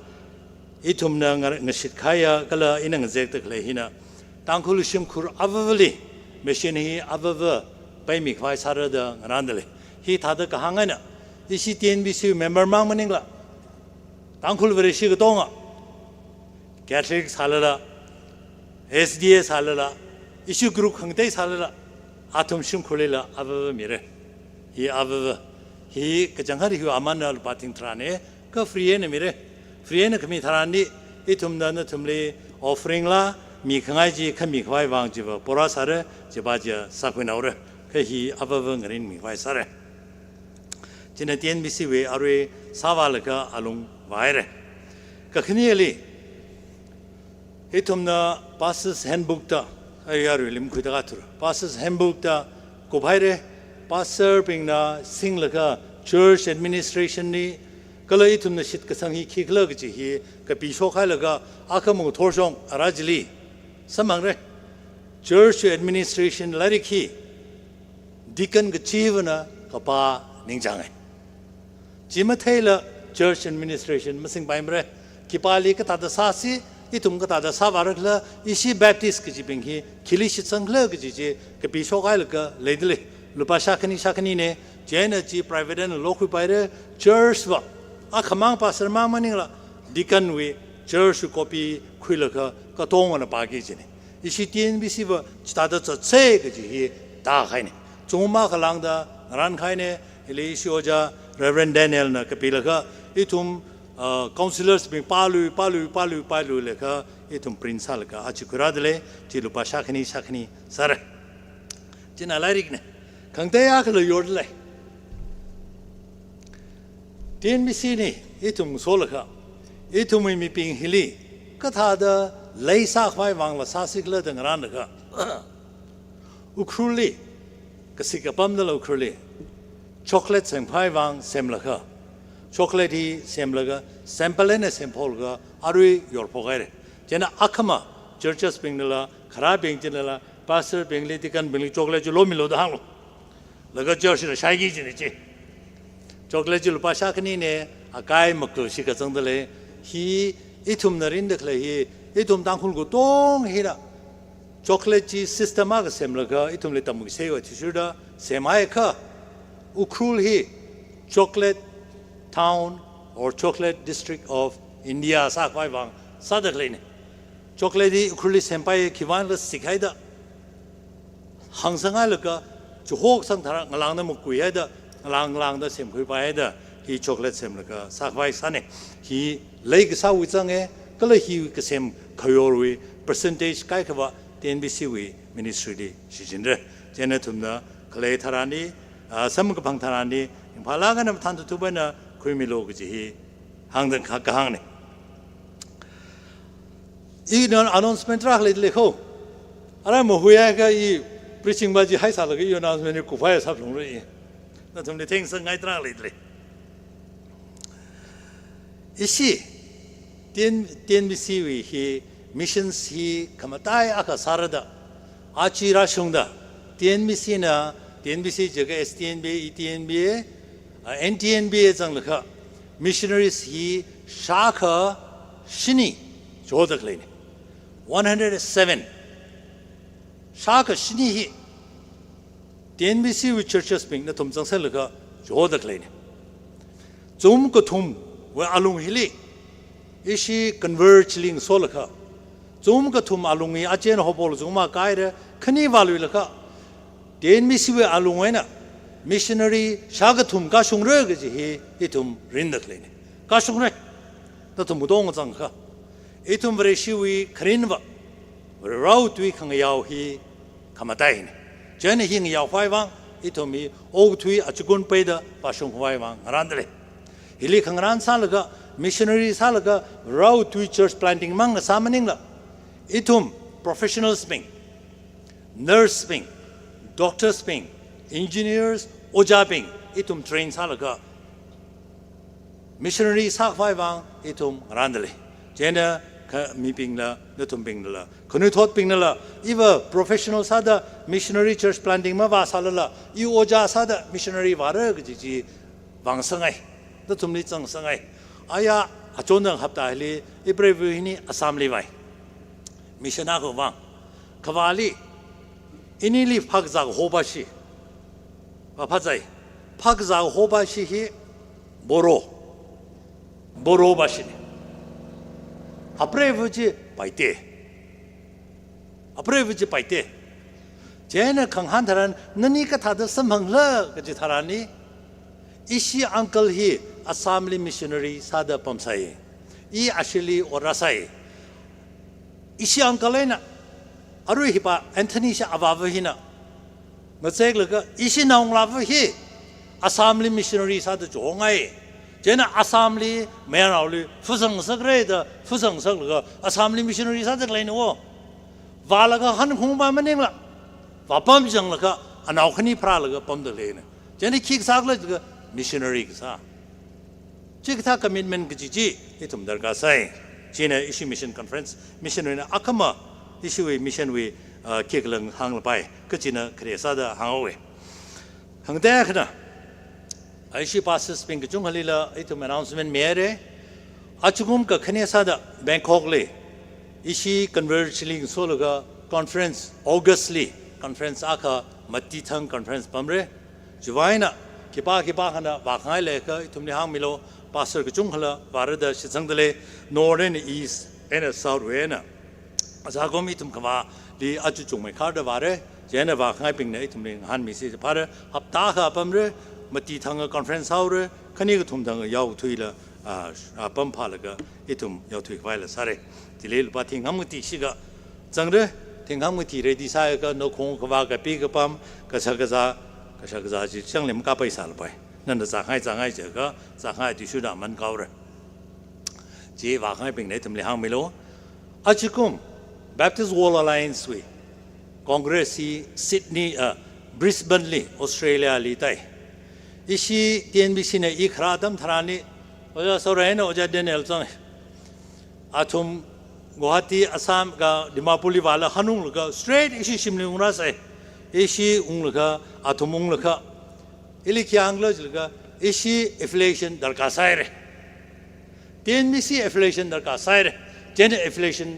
ithumna nga-, ngashitkahaiya kala ina ngazekda khalei hina, Tangkhul shimkhur avavali, mission hi avava paimikhavai sāra da ngarānda lei. Hithāda kahāng eina, ishi T N B C member mang maningla, Tangkhul Vareshi katonga, Catholic sālala, S D A sālala, ishi group khangatei sālala, athum shimkhurlila avava mire. Hi avava. Hi kachangkhat hi amanna lupā thing tharāne, kha free eina mire. Free eina khami tharanli, ithumna nathumli offering la, mikhangai chi khamikhavai vang chiva pora sāra, chiva chiya sākhuinaora. Kha hi avava ngarinmikhavai sāra. China T N B C wui arui sāvālaga alung vāhaire. Kakhaneli, ithumna Pastor's Handbook da, ai arui lim khuida kathur. Pastor's Handbook da kuphaire, pastor bingna singlaga church administration li, kala ithumna shitkasang hi khikhala kaji hi kapishokhailaga akhamang thorshong ara chili samphangre. Church administration lairik hi deacon kachivana kapā ningchānge. Chi matheila church administration masingpaimare. Khipāli kathāda sāsi, ithum kathāda sāvārakhala, ishi Baptist kajibing hi khili shitsangkhala kaji chi kapishok hailaga leidalei. Lupā shākhani shākhanine, chieina chi private eina lokhuipaire, church va akhamang pastor mang maningla, deacon wui church wui copy khuilaga katongana pāki jine. Ishi T N B C va chithāda zatse kaji hi tākahaine. Chungma khalangda ngarānkahaine, hili ishi ojā Reverend Daniel na kapilaga, ithum, uh, councillors bing pālui, pālui, pālui, pāluilaga, ithum print sālaga aja khuirādalei, chi lupā shākhani, shākhani sāra. China lairikne. Khangatei akhala yordalei. T N B C ni, ithum solaga, ithumwui mibing hili, kathāda lei sākhavai vangla sāsikhala da ngarānlaga, Ukhrulli, kasik apamdala Ukhrulli, chocolate semkhavai vang semlaga, chocolate hi semlaga, sample eina sempholaga, arui yorphok haire. Chieina akhama, churches bingnala, kharābing chinala, pastor bingli, deacon bingli, chocolate chi lomilu da hānglu. Laga church na shaiki jine chi. Chocolate chi lupā shākhanine, akai maku shikha zangdalei. Hi ithumna rinda khalei hi, ithum Tangkhul katong hina chocolate chi system akha semlaga, ithumli tamkhuisei athishurda semhaiakha, Ukhrul hi Chocolate Town or Chocolate District of India sākhavai vang sāda khaleine. Chocolate hi Ukhrulli sempai khiwuivangla sikhaida, hāngsanghailaga, chihoksang tharan ngalāngda makuihaida, ngalāng ngalāngda semkhuipaihaida, hi chocolate semlaga sākhavai sāne. Hi lei kasāwui zanga, kala hi kasem khayorwui percentage kaikhava T N B C wui ministry li shichinra. Chieina nathumna khalei tharanli, ah, samkaphang tharanli, ringphālāk eina mathān thuthupana khuimilu kaji hi hāngda kha kahāngne. Ina announcement tarākha leidalei kho. Ara mahuiakha i preaching va chi haisālaga i announcement hi kuphai sāphalungra i. Nathumli theingasakngai tarākha leidalei. Ishi, T N, T N B C wui hi, missions hi khamataiya akha sārada, aja rāshungda, T N B C na, T N B C jiakha S T N B A, E T N B A, ah, N T N B A zanglaga, missionaries hi shākha shini chihoda khaleine. One hundred seven. Shākha shini hi T N B C wui churches bing nathum zangserlaga chihoda khaleine. Chum kathumwui alung hili, ishi Converge li ngasolaga, chum kathum alung hi aja eina hopol chungma kahaira, khani vāluilaga, T N B C wui alung eina missionary shākathum kashungra kaji hi ithum rinda khaleine. Kashungra. Nathum katonga zangakha, ithum Vareshiwui kharinva, Varewui tui khangayao hi khamataine. Chieina hi ngayaokhavai vang, ithum hi okathui achikun peida vāshungkhavai vang ngarāndalei. Hili khangarān sālaga, missionary sālaga, Varewui tui church planting mang ngasā maningla, ithum professionals bing, nurse bing, doctors bing, engineers, ojā bing, ithum train sālaga, missionary sākhavai vang ithum ngarāndalei. Chieina kha mibingla, nathumbingnala, khanuithotbingnala, iva professional sāda missionary church planting mavāsālala, i ojā sāda missionary vāra kaji chi vāngasakngai. Nathumli zangngasakngai. Aya, achonthang hapta hili, ipreiva hina Assam li vāi. Mission akha vāng. Kavāli, inili phakazā kaho vāshi. Vāphāzai. Phakazā kaho vāshi hi Boro. Boro vāshine. Apreiva chi Paite. Apreiva chi Paite. Chieina khangahān tharan, nani kathāda samphangla kaji tharanli, ishi uncle hi Assam li missionary sāda pamsai. I ashili ot rāsai. Ishi uncle eina, arui hi pa Anthony shi avāva hina ngazeklaga, ishi naongalāva hi Assam li missionary sāda chihongai. Chieina Assam li mayarnaoli phasang ngasakra da phasang ngasaklaga, Assam li missionary sāda khaleina o. Vālaga hankhung va maningla, vāpamzanglaga, anao khani pharālaga pamda khaleina. Chieina khi kasā khala jiakha missionary kasā. Chikathā commitment kaji chi ithum darkar sai. China ishi mission conference, missionary na akhama ishiwui mission wui, ah, khikha lang hānglapai, kachina khare sāda hānghaowe. Hangda khana, ishi pastors bing kachungkhalila ithum announcement mihaira. Achikun kakhane sāda Bangkok li, ishi Converge li ngasolaga conference, August li conference akha Matithang conference pamra. Chiwui eina, khipā khipākhana vākhangai leiakha ithumli hāngmilu, pastor kachungkhala vāra da shitsangda lei, North eina East eina South wui eina. Ajakum ithum kavāli aja chungmeikharda vāra, chieina vākhangaibingna ithumli ngahānmisi phāra, hapta akha pamra, Matithang conference haora, khani kathum thang yaothuila, ah, ah, pamphālaga ithum yaothui khavaila sāra. Chili lupā thingkhamkati shikha zangra, thingkhamkati ready sāakha, nakhong kavā kapi kapam, kashak kazā, kashak kazā chi changlim kapai sālapai. Nana zākhangai zāngai jiakha, zākhangai athishurda aman kaora. Chi vākhangaibingna ithumli hāngmilu. Ajakum, Baptist World Alliance wui Congress hi Sydney, ah, Brisbane li, Australia li tai. Ishi T N B C na i kharā atam tharanli, Ojā Saura eina Ojā Daniel zang. Athum Guwahati, Assam ka Dimapur li vāla hanunglaga straight ishi shimli ungrāsai. Ishi unglaga, athum unglaga, ili khi hāngkhala jilaga, ishi affiliation darkar sāhaira. T N B C affiliation darkar sāhaira. Chieina affiliation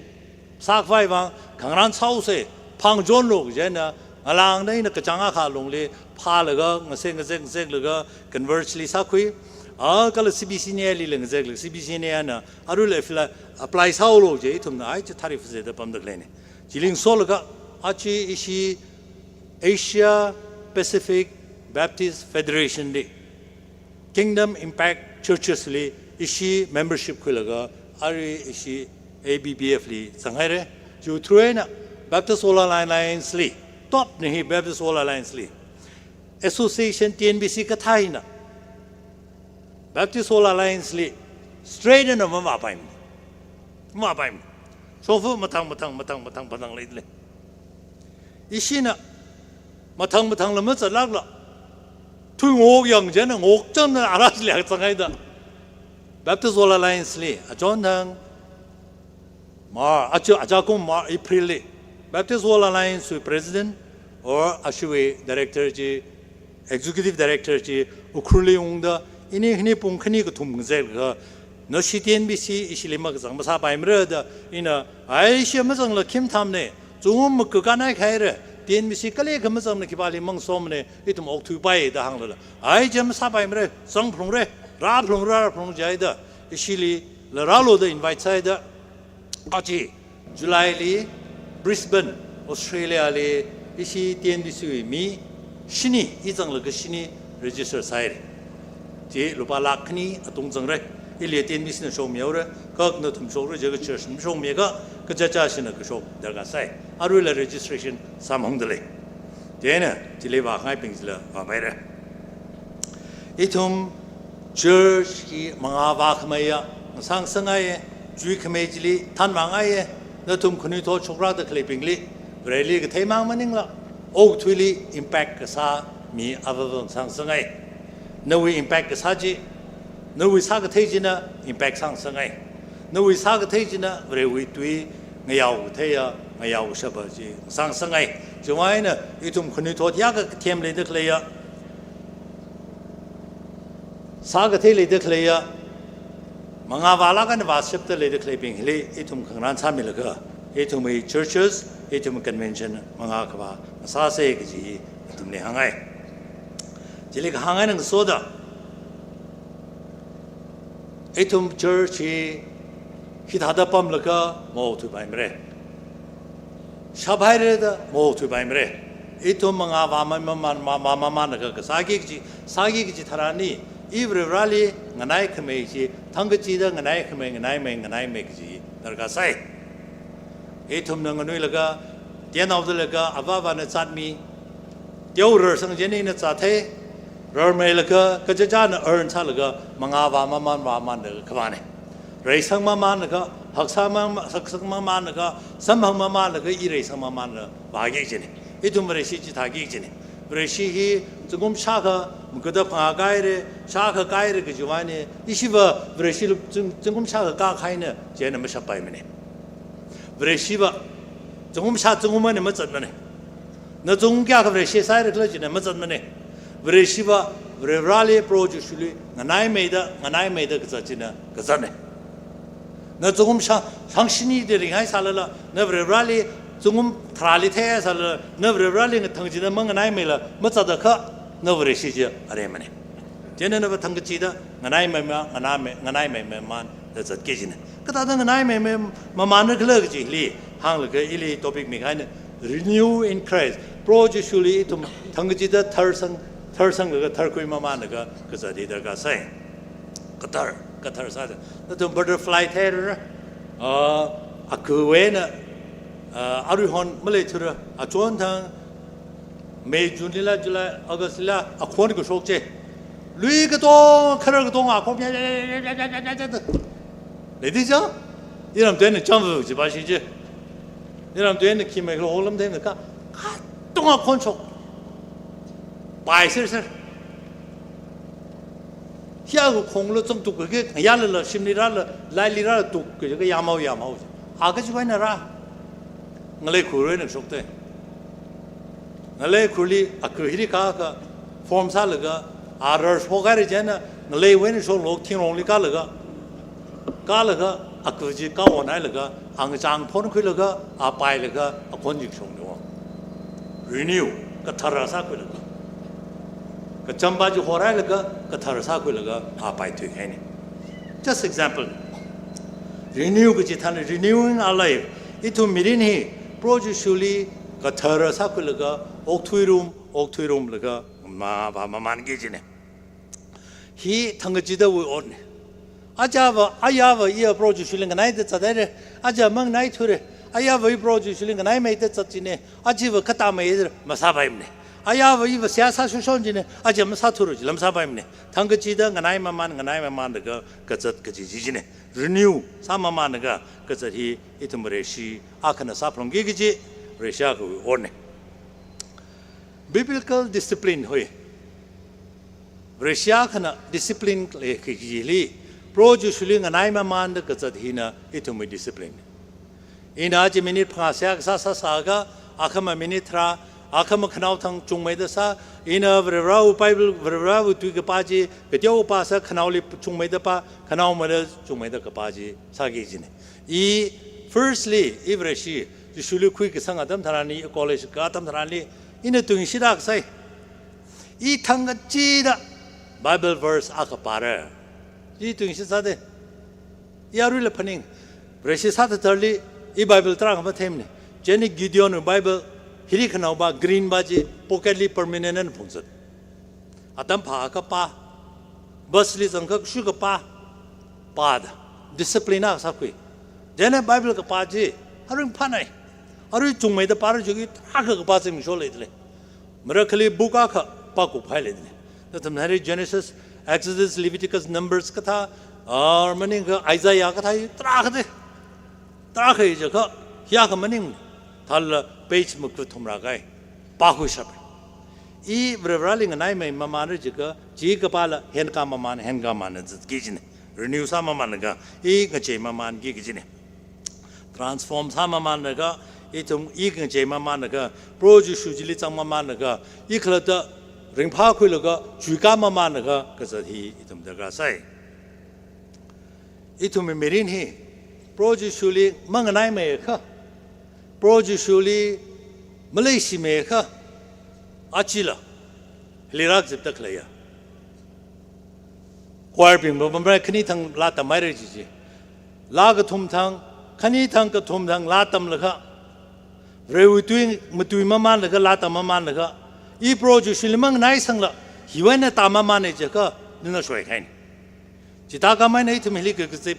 sākhavai vang khangarān sāhaosa, phangchonlu chieina, ngalāngda ina kachāng akha lungli phālaga, ngazek ngazek ngazeklaga, Converge li sākhui, ah, kala C B C N A lila ngazeklaga, C B C N A na, aruila affili-, apply sāhaolu je, ithumna ai chithāri phāzeda pamda khaleina. Chili ngasolaga, aja ishi Asia Pacific Baptist Federation li Kingdom Impact Churches li ishi membership khuilaga, arui ishi A B B F li zanghaira. Chiwui through eina Baptist World Alliance li, top na hi Baptist World Alliance li, association T N B C kathā hina Baptist World Alliance li straight eina mavāpaimana. Mavāpaimana. Shongfa mathang, mathang, mathang, mathang, mathang leilei. Ishina mathang mathangla mazatlākla, thuingok yang chieina ngokchangna ara chili zanghaida, Baptist World Alliance li achonthang Mar-, aja, ajakum Mar-, April li Baptist World Alliance wui President or ashiwui Director chi, Executive Director chi Ukhrulli ungda, ini khani pung khani kathum ngazekha, nashi T N B C ishili makazang masāpaimara da, ina, ai, ishi mazangla khim thamna, zungum makakānai khaira, T N B C kali kha mazangna khipāli mangasomana, ithum okthuipai da hānglala, ai, chi masāpaimara, zangphalungra, rāphalungra, rāphalung jihaida, ishilila rālu da invite sāhaida, aja July li Brisbane, Australia li ishi T N B C wui mi shini, i zanglaga shini register sāhaira. Chi lupā lakh khani atung zangra. Ili T N B C na shokmihaora, kha nathum shokra jiakha church na shokmiakha, kachichāshina kashok darkar sai. Aruila registration samphangdalei. Chieina chili vākhangaibing chila vāpaira. Ithum church hi mangā vākhameiya ngasāngasakngaiya, chuikhamei chili thanvāngaiya, nathum khanuithot shokrada khaleibingli, Vareli kathei mang maningla, okathuili impact kasā mi avāva ngasāngasakngai. Nawui impact kasā chi, nawui sākathei china impact sāngasakngai. Nawui sākathei china Varewui tui ngayao katheiya, ngayao kashapa chi ngasāngasakngai. Chiwui vang eina ithum khanuithot hiyākha kathem leida khaleiya, sākathei leida khaleiya, mangā vālāk eina vāshapda leida khaleibing hili ithum khangarān sāmilaga, ithumwui churches, ithumwui convention mangā khavā ngasāsa kaji ithumli hāngngai. Chili kahāng eina ngasoda, ithum church hi hithāda pamlaga maokthuipaimara. Shaphaira da maokthuipaimara. Ithum mangā vāmamān, vāmamānlaga kasāki kaji, sāki kaji tharan hi, i Varivarali nganaikhamei chi, thangkachida nganaikhamei, nganaimei, nganaimei kaji darkar sai. Ithumna nganuilaga, tienao dalaga, avā avāna zatmi, teo rarsang chieina ina zathei, rarmeilaga, kachichāna earn sālaga, mangā vāmamān vāmamānlaga khavāna. Reisang mamānlaga, haksang mam-, haksang mamānlaga, samphang mamānlaga, i reisang mamānlaga vāki kajina. Ithum Vareshi chithāki kajina. Vareshi hi zingkum shākha, makada phangā kahaira, shākha kahaira kajiwui vangna, ishiva Vareshi lu zing-, zingkum shākha kākahaina, chieina mashappaimana. Vareshiva zingkum shā zingkum eina mazatmana. Na zingkum kayākha Vareshi sāhaira khala china mazatmana. Vareshiva Varivarali Proho Jishuli nganaimeida, nganaimeida kazat china kazatna. Na zingkum shā, shāngshini da ringhai sālala, na Varivarali zingkum tharāli theiya sālala, na Varivarali ngathang china manganaimeila mazat akha, na Vareshi chi aremana. Chieina nava thangkachida nganaimeima, nganaime-, nganaimeimamānda zatki kajina. Kathāda nganaimeimamānra khala kaji hili hānglaga ili topic mikahaina, Renew in Christ. Proho Jishuli ithum thangkachida tharsang, tharsanglaga tharkhui mamānlaga kazat hi darkar sai. Kathar, kathar sāda. Nathum butterfly theira, ah, akhavai eina, ah, aruihon maleithura, achonthang May, June lila, July, August lila, akhon kashok chi. Lui katong, kharar katong akhon. Ladies, ah? Iramtui eina chāmva jipashi chi. Iramtui eina khi mai kalo lamtui eina ka, katong akhon shok. Pai ser ser. Hiyākha khongla zangtuk kaji, yālala, shimli rāla, laili rāla tuk kaji, kayāmhao yāmhao. A kajiwui eina rā. Ngalei khurwui eina shokta. Ngalei khurli, akha hili kākha, form sālaga, a rar shokhaira chieina, ngaleiwui eina shoklo, thingrongli kālaga, kālaga, akha chi kaonhailaga, angachang phonkhuilaga, a pailaga, akhon chi shokna. Renew, kathara sākhuilaga. Kachamba chi horhailaga, kathara sākhuilaga, a paithuikahaina. Just example. Renew kaji tharan, renewing our life. Ithum mirin hi, Proho Jishuli kathara sākhuilaga, okthuirum, okthuirumlaga, mavāmamānki kajina. Hi thangkachidawui otna. Ajava, ayava iya Proho Jishuli nganaida zathaira. Aja manganaithura. Ayava i Proho Jishuli nganaimeida zat china. Achiva khatamei masāpaimana. Ayava iva seihā sāshon china. Aja masāthura chila masāpaimana. Thangkachida nganaimaman, nganaimamanlaga kazat kaji chi china. Renew sāmamanlaga kazat hi ithum Vareshi akhana sāphalungki kaji Vareshi akhawui otna. Biblical discipline hoi. Vareshi akhana discipline lei kajili, Proho Jishuli nganaimamanda kazat hina ithumwui discipline. Ina aja minute phangā seihā kasā sāsāakha, akhama minute tharā, akhama khanaothang chungmeida sā, ina Varivarāwui Bible, Varivarāwui tui kapā chi, kateokha pāsā khanaoli chungmeida pā, khanaomala chungmeida kapā chi sāki kajina. I firstly, i Vareshi Jishuli khuikasang atam tharanli, i college kā atam tharanli, ina tuingashit akha sai. I thangkachida Bible verse akha pāra. I tuingashit sāda. I aruila phaning. Vareshi sāthatharli i Bible tarākha matheimana. Chieina Gideon Bible hili khanaopa green pa chi pocket li permanent eina phungzat. Atam phāakha pā. Bus li zangkha shuikha pā. Pāda. Discipline akha sākhui. Chieina Bible kapā chi aruing phānai. Arui chungmeida pāra chiakha tarākha kapā zimiksho leidalei. Marakhali book akha pākup hai leidalei. Nathum hari Genesis, Exodus, Leviticus, Numbers kathā, or maningakha Isaiah kathā tarākha de. Tarākha chiakha, hiyākha maning, thālala page makhut thumrā kahai, pākhuishap. I Varivarāli nganaimei mamānra chiakha, chi kapāla henkā maman, henkā maman zatki kajina. Renew sāmamanlaga, i ngachei mamanki kajina. Transform sāmamanlaga, ithum i ngachei mamanlaga, Proho Jishu chili zangmamanlaga, i khalatta ringphākhuilaga, chuikā mamanlaga, kazat hi ithum darkar sai. Ithumwui mirin hi, Proho Jishuli manganaimeiakha, Proho Jishuli maleishimeiakha, achila, hili rākazipda khaleiya. Choir bingva pamrai khani thang laa tamhaira chi chi. Laa kathum thang, khani thang kathum thang laa tamlaga, Varewui tui matui mamanlaga, laa tam mamanlaga, i Proho Jishuli manganaisangla, hiwui eina tāmamana chiakha, nana shoikahaina. Chithākhamei eina ithum hili kakazip,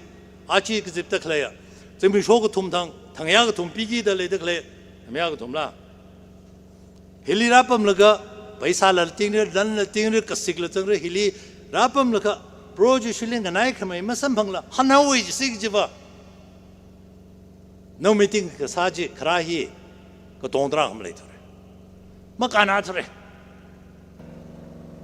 aja kazipda khaleiya. Zimiksho kathum thang, thangya kathum piki da leida khalei, thangya kathumla. Hili rāpamlaga, paisāla tingra, lanla tingra, kasikla zangra, hili rāpamlaga, Proho Jishuli nganaikhamei masamphangla, hanhaowa jisi kajiva. Nawui meeting kasā chi kharā hi katong tarākha maleithura. Makānnathura.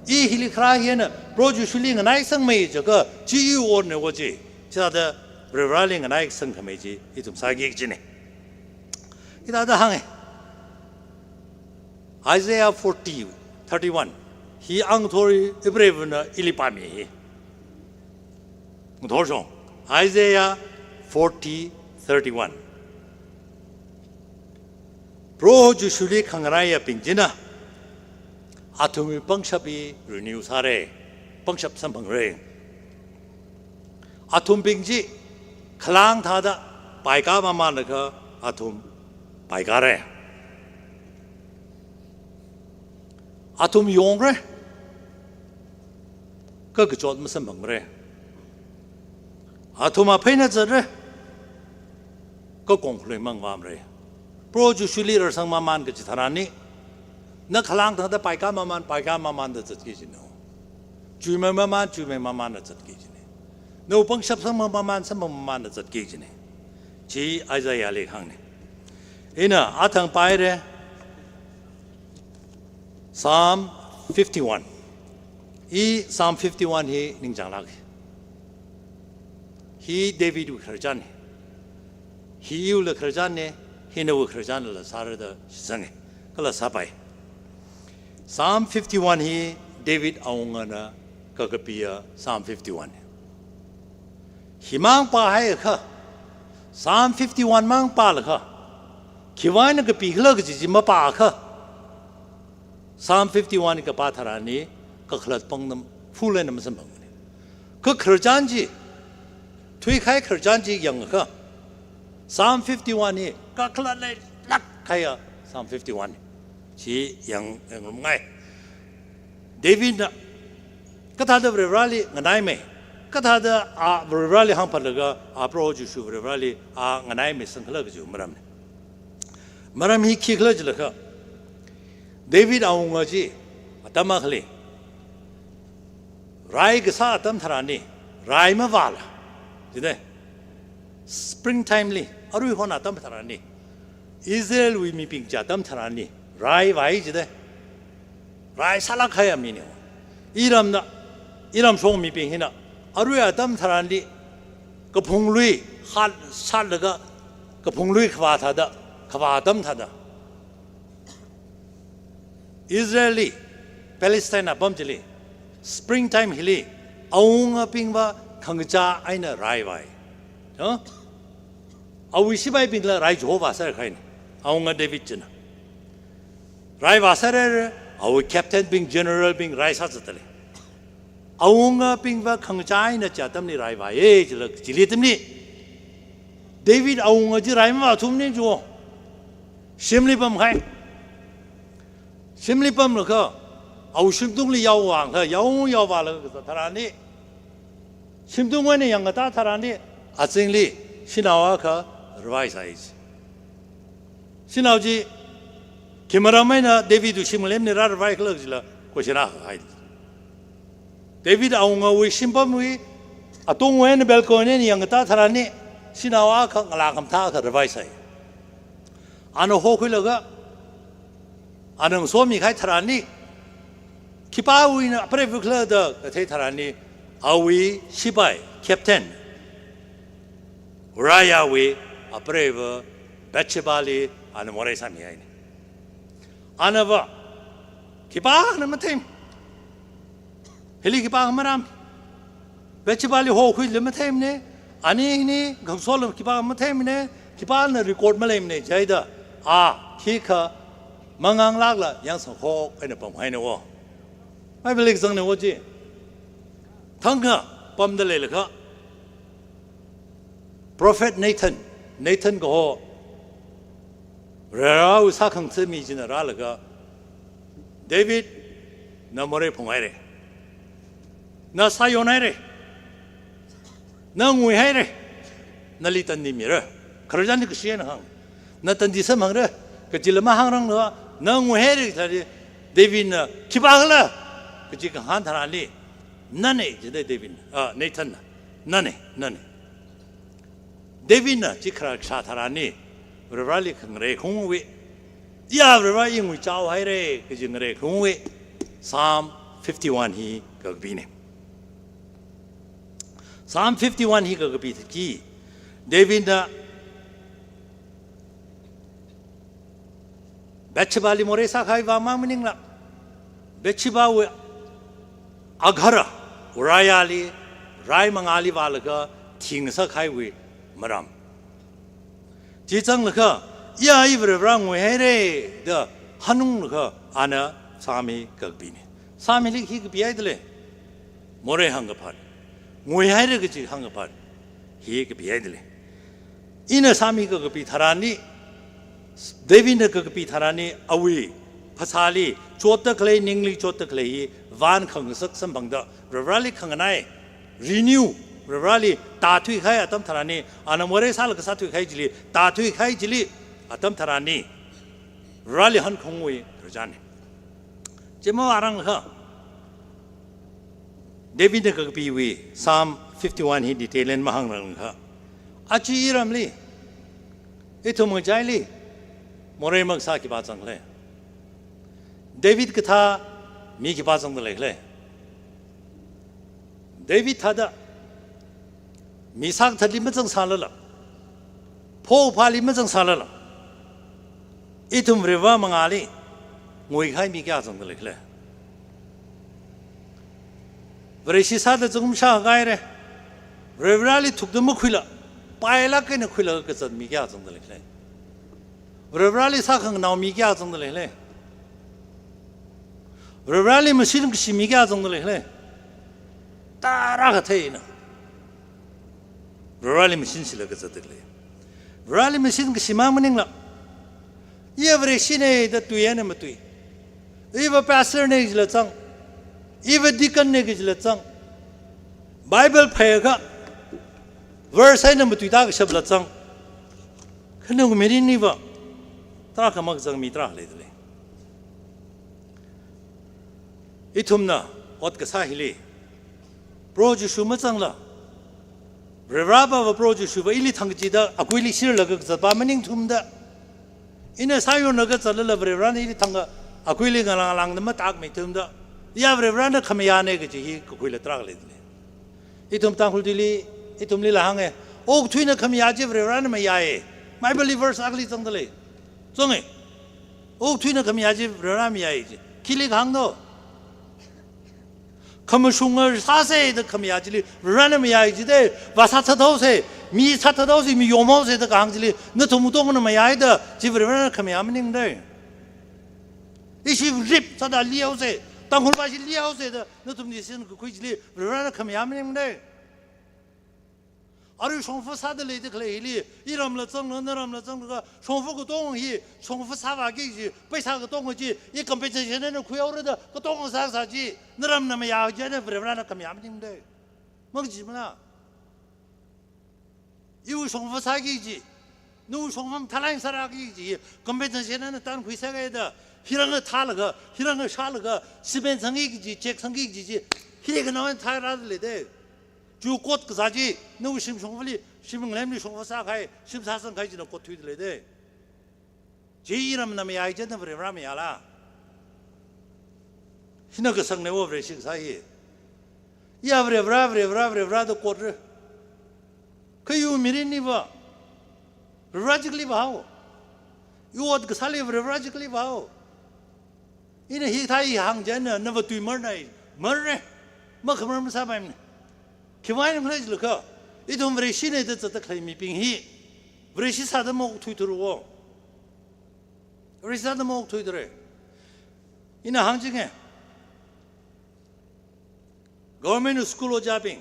I hili kharā hina, Proho Jishuli nganaisangmei chiakha, chi iwui otna kaji. Chithāda Varivarāli nganaisangkhamei chi, ithum sāki kajina. Hithāda hānga. Isaiah forty, thirty-one. Hi ngathor hi Hebrewui eina ili pāmi hi. Ngathor shong. Isaiah forty, thirty-one. Proho Jishuli khangareiyabing china athumwui pangshap hi renew sāra. Pangshap samphangra. Athumbing chi khalāng thāda paikā mamanlaga athum paikāra. Athum yongra. Kha kachot masamphangra. Athum aphei eina zatra. Kha kongkhalui mangvāmara. Proho Jishuli rarsang maman kaji tharanli, na khalāng thāda paikā maman, paikā mamanda zatki kajina. Chuimei maman, chuimei mamanda zatki kajina. Nawui pangshap samphang maman, samphang mamanda zatki kajina. Chi Isaiahli hāngna. Ina athang pāhaira. Psalm fifty-one. I Psalm fifty-one hi ningchānglāka. Hi Davidwui khararchanna. Hi iwuila khararchanna, hi nawui khararchanla sāra da shitsanga. Kala sāpai. Psalm fifty-one hi David awungana kakapiya Psalm fifty-one. Himang pāhaiakha, Psalm fifty-one mang pālaga, khiwui eina kapikhala kaji chi mapāakha, Psalm fifty-one kapā tharanli kakhalat pangdam full eina masamphangmana. Kha khararchan chi, thuikahai khararchan chi yangakha, Psalm fifty-one hi kakhalat leilāk kahaiya Psalm fifty-one. Chi yang, yangrumngai. Davidna Kathāda Varivarali nganaimei, kathāda a Varivarali hāngphatlaga a Proho Jishu Varivarali a nganaimei sangkhala kaji maramna. Maram hi khikhala jilakha, David awunga chi atam akhali rai kasā atam tharanli, rai mavāla, jida, springtime li, arui hon atam tharanli, Israelwui mibing chi atam tharanli rai vāi jida. Rai sālāk kahai amine. Iramna, iram shong mibing hina arui atam tharanli kaphunglui hat sālaga, kaphunglui khavā thāda, khavā atam thāda, Israel li, Palestine apam chili, springtime hili, awungabingva khangachā eina rai vāi. Ha? Awui sipaibingla rai chihova sāra kahaina, awunga David china. Rai vāsāra, awui captain bing, general bing rai sāzatda lei. Awungabingva khangachā eina chi atamli rai vāi jila, chili atamli David awunga chi rai mavāthumane jo. Shimli pamhai. Shimli pamlaga, awui shimtungli yao vāngla, yao yao vālaga kazat tharanli, shimtung eina yangkatā tharanli, azingli shanao akha ravai sāi. Shanao chi khi maram eina Davidwui shim ngalemli rāravai khala jila question akha hai. David awungawui shimpamwui atungwui eina balcony eina yangkatā tharanli, shanao akha ngalā khamathā akha ravai sāi. Ana hokhuilaga, ana ngasomi kahai tharanli, khipāwuina apreiva khala da kathei tharanli, awui sipai captain Uriahwui apreiva Bathshebali ana morei sāmihaina. Anava khipākhana mathei. Hili khipākha maram. Bathshebali hokhuila matheimane, ani hina khangasola khipākha matheimane, khipāna record maleimane, chieina a khikha manganglākla yangsang hok eina pamhaina wo. Bible li kazangna wo chi. Thangkha pamda leilakha, Prophet Nathan, Nathan kaho, Varivarawui sākhangatha mi china rālaga, David, na morei phunghaira. Na sāyonhaira. Na nguihaira. Nali tandi mira. Khararchanli kashi eina hāng. Na tandi samphangra. Kajila mahāngrangla, na nguihaira kaji Davidna, khipākhala kaji kahāng tharanli, nane, jida Davidna, ah, Nathanna, nane, nane. Davidna chi kharā kashā tharanli, Varivarali khangarei khaungwui, iya Varivara i nguichao haira kaji ngarei khaungwui, Psalm fifty-one hi kakapine. Psalm fifty-one hi kakapi thaki, Davidna Bathshebali morei sākahaiva mang maningla, Bathshebawui agahara Uriahli rai mangāli vālaga thingasak kahaiwui maram. Chi zanglaga, iya i Varivara nguihaira da hanunglaga ana Psalm hi kakapine. Psalm hili khi kapihaida lei, morei hāngkaphan, nguihaira kaji hāngkaphan hi kapihaida lei. Ina Psalm hi kakapi tharanli, Davidna kakapi tharanli, awui phasāli chotda khalei, ningli chotda khalei hi vānkhangasak samphangda, Varivarali khanganai, renew, Varivarali tāthuikahai atam tharanli, ana morei sālaga sāthuikahai chili, tāthuikahai chili atam tharanli, Varivarali hankhaungwui khararchanna. Chi mavāranglakha, Davidna kakapiwui Psalm fifty-one hi detail eina mahāngranglakha, aja iramli, ithum ngachaili morei makasā khipā zangkhala? David kathā mi khipā zangda leikhala? David thāda mi sākathatli mazangsālala, phophāli mazangsālala, ithum Varivara mangāli nguikahai mi kayā zangda leikhala? Vareshi sāda zangkum shākahai haira. Varivarali thukda makhuila, pailāk eina khuilaga kazat mi kayā zangda leikhala? Varivarali sākhanganao mi kayā zangda leikhala? Varivarali machine kashi mi kayā zangda leikhala? Tarākha theina. Varivarali machine shila kazatda lei. Varivarali machine kashi mang maningla, iya Vareshina da tui eina matui, iva pastorna jila zang, Iva deacon ne kajila zang. Bible phāakha verse eina matuida kashapla zang. Kha nawui mirinliva tarākha makazang mi tarākha leidalei. Ithumna ot kasā hili Proho Jishu mazangla, Varivarāva Proho Jishuva ili thang kachida akuili shirlaga kazatpa maningthumda, ina sāyonlaga zatlala Varivarāna ili thangkha akuili ngalāng ngalāngda matākmithumda, ya Varivarāna khamayāne kaji hi kakhuila tarākha leidalei. Ithum Tangkhul tuili, ithumlila hānge, okathuina khamayā chi Varivarāna mayāye. Bible li verse akhali zangdalei. Zange. Okathuina khamayā chi Varivarāna mayāye chi. Khili kahāng do? Khamashunga sāse da khamayā chili Varivarāna mayāye jide, vāsā thathaose, mi sā thathaose, mi yomhaose da kahāng chili, nathum katongana mayāye da, chi Varivarāna khamayā maningdalei. Ishi rip sāda lihaose, Tangkhul pa ishi lihaose da, nathum decision kakhui chili Varivarāna khamayā maningdalei. Arui shongfa sāda leida khalei hili, iramla zanglaga, naramla zanglaga, shongfa katonga hi, shongfa sāvāki kaji, paisa katonga chi, i compensation eina khuihaora da, katonga sāsā chi, naramna mayā kaji eina Varivarāna khamayā maningdalei. Mangajimana. Iwui shongfa sāki kaji, nawui shongfa mathālāk eina sārāki kaji, compensation eina tan khuisāki da, hiranga thālaga, hiranga shālaga, cement sangki kaji, chek sangki kaji chi, hili kanao eina thārādalei de. Chi court kazā chi, nawui shim shongfali, shim ngalemli shongfa sākahai, shim sāsangkahai china court thuidalei de. Chi iramna mayāye chieina Varivarā mayāla. Hina kasāngna wo Vareshi kasā hi. Ya Varivarā, Varivarā, Varivarā da court ra. Kha iwui mirinliva Varivarā chikli vāhao. Iwui ot kasāli Varivarā chikli vāhao. Ina hithā i hāng chieina, nava tui marnai, marre, makhamar masāpaimana. Khiwuivang khala jilakha, ithum Vareshina da zatda khalei mibing hi, Vareshi sāda maokthuithura wo. Vareshi sāda maokthuithura. Ina hāngchinge. Government school ojābing,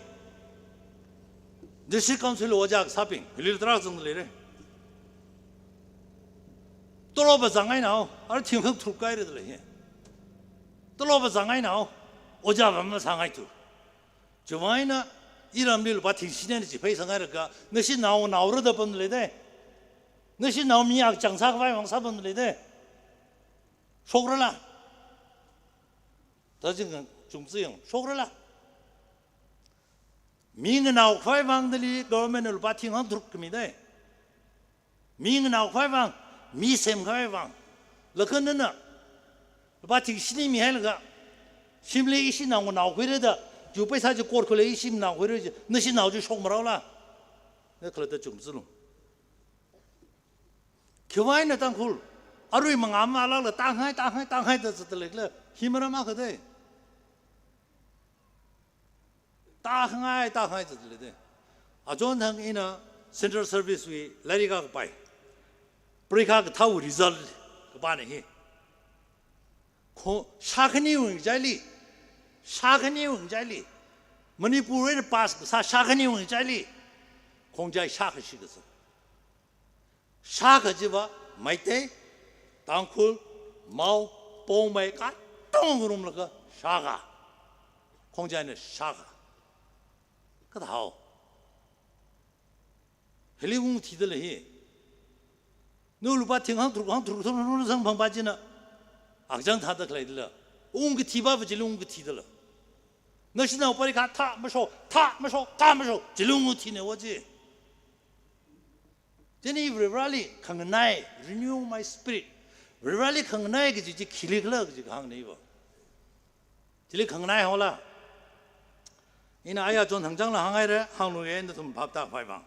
District Council ojā kasābing, hili tarākha zangda leira. Tolopva zang eina hao, ara thing hangtharuk kahaira dalei hi. Tolopva zang eina hao, ojāva masāngaithu. Chiwuivang eina iramli lupā thing shini eina chi phei sāngailakha, nashi naonao rāda pamda lei de. Nashi nao mi akha chang sākhavai vang sāpamda lei de. Shokrala. Taching kachungchi yang, shokrala. Mi nganao khavai vang dali government na lupā thing hangtharuk khami de. Mi nganao khavai vang, mi semkhavai vang. Laga nana lupā thing shini mihailaga, shimli ishi nao nganao khuira da, chi paisa chi court khuilaga ishi nao khuira chi, nashi nao chi shokmaraola. Na khalatta chungchilu. Khiwuivang eina Tangkhul, arui mangā malākla tāngai, tāngai, tāngai da zatda leikhala, hi maram akha de. Tāngai, tāngai zatda lei de. Achonthang ina Central Service wui lairik akha pai. Parikha kathāwui result kapana hi. Kho, shākhaniwui ngachaili, shākhaniwui ngachaili, Manipur eina pass kasā shākhaniwui ngachaili, khongchai shākha shi kasā. Shākha chiva Meitei, Tangkhul, Mao, Poumai katonga ngarumlaga shākha. Khongchaina shākha. Kathāhao. Hili ungthida lei hi. Nawui lupā thing hangtharuk, hangtharuk, hangtharuk, hangtharuk samphangpa china akachang thāda khalei dala. Ungkathi pava chili ungkathi dala. Nashi nao parikha thā mashok, thā mashok, thā mashok, chili ungkathina wo chi. Chieina Varivarāli khanganai, renew my spirit. Varivarāli khanganai kaji chi khili khala kaji kahāngna iva. Chili khanganai haola. Ina aya chon hāngchangla hānghaira, hāngluiya nathum phap tākhavai vang.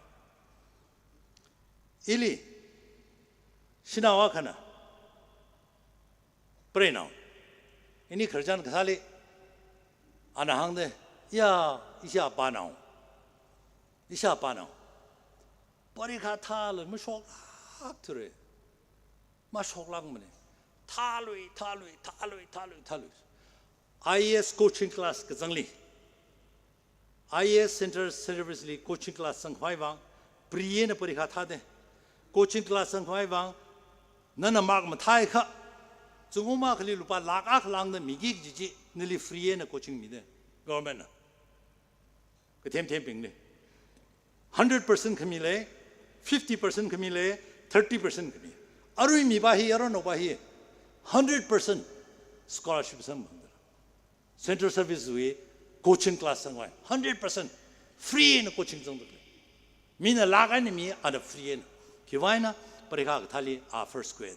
Ili, shanao akhana, preinao. Ini khararchan kasāli, ana hāngda, ya, ishi apānao. Ishi apānao. Parikha thāla mashoklākthura. Mashoklākmana. Thālui, thālui, thālui, thālui, thālui. I A S coaching class kazangli. I A S Central Service li coaching class zangkhavai vang, pri eina parikha thāda. Coaching class zangkhavai vang, nana mark mathāakha, Zingkum akhali lupā lakh akha lāngda miki kaji chi, nali free eina coaching mida government na. Kathem thembingli. Hundred percent khami lei, fifty percent khami lei, thirty percent khami. Arui mipā hi, aruinaopā hi, hundred percent scholarship samphangda. Central Service wui coaching class sangvai, hundred percent free eina coaching zangda. Mina lakh eina mi, ana free eina. Khiwui vang eina, parikha kathāli a first grade.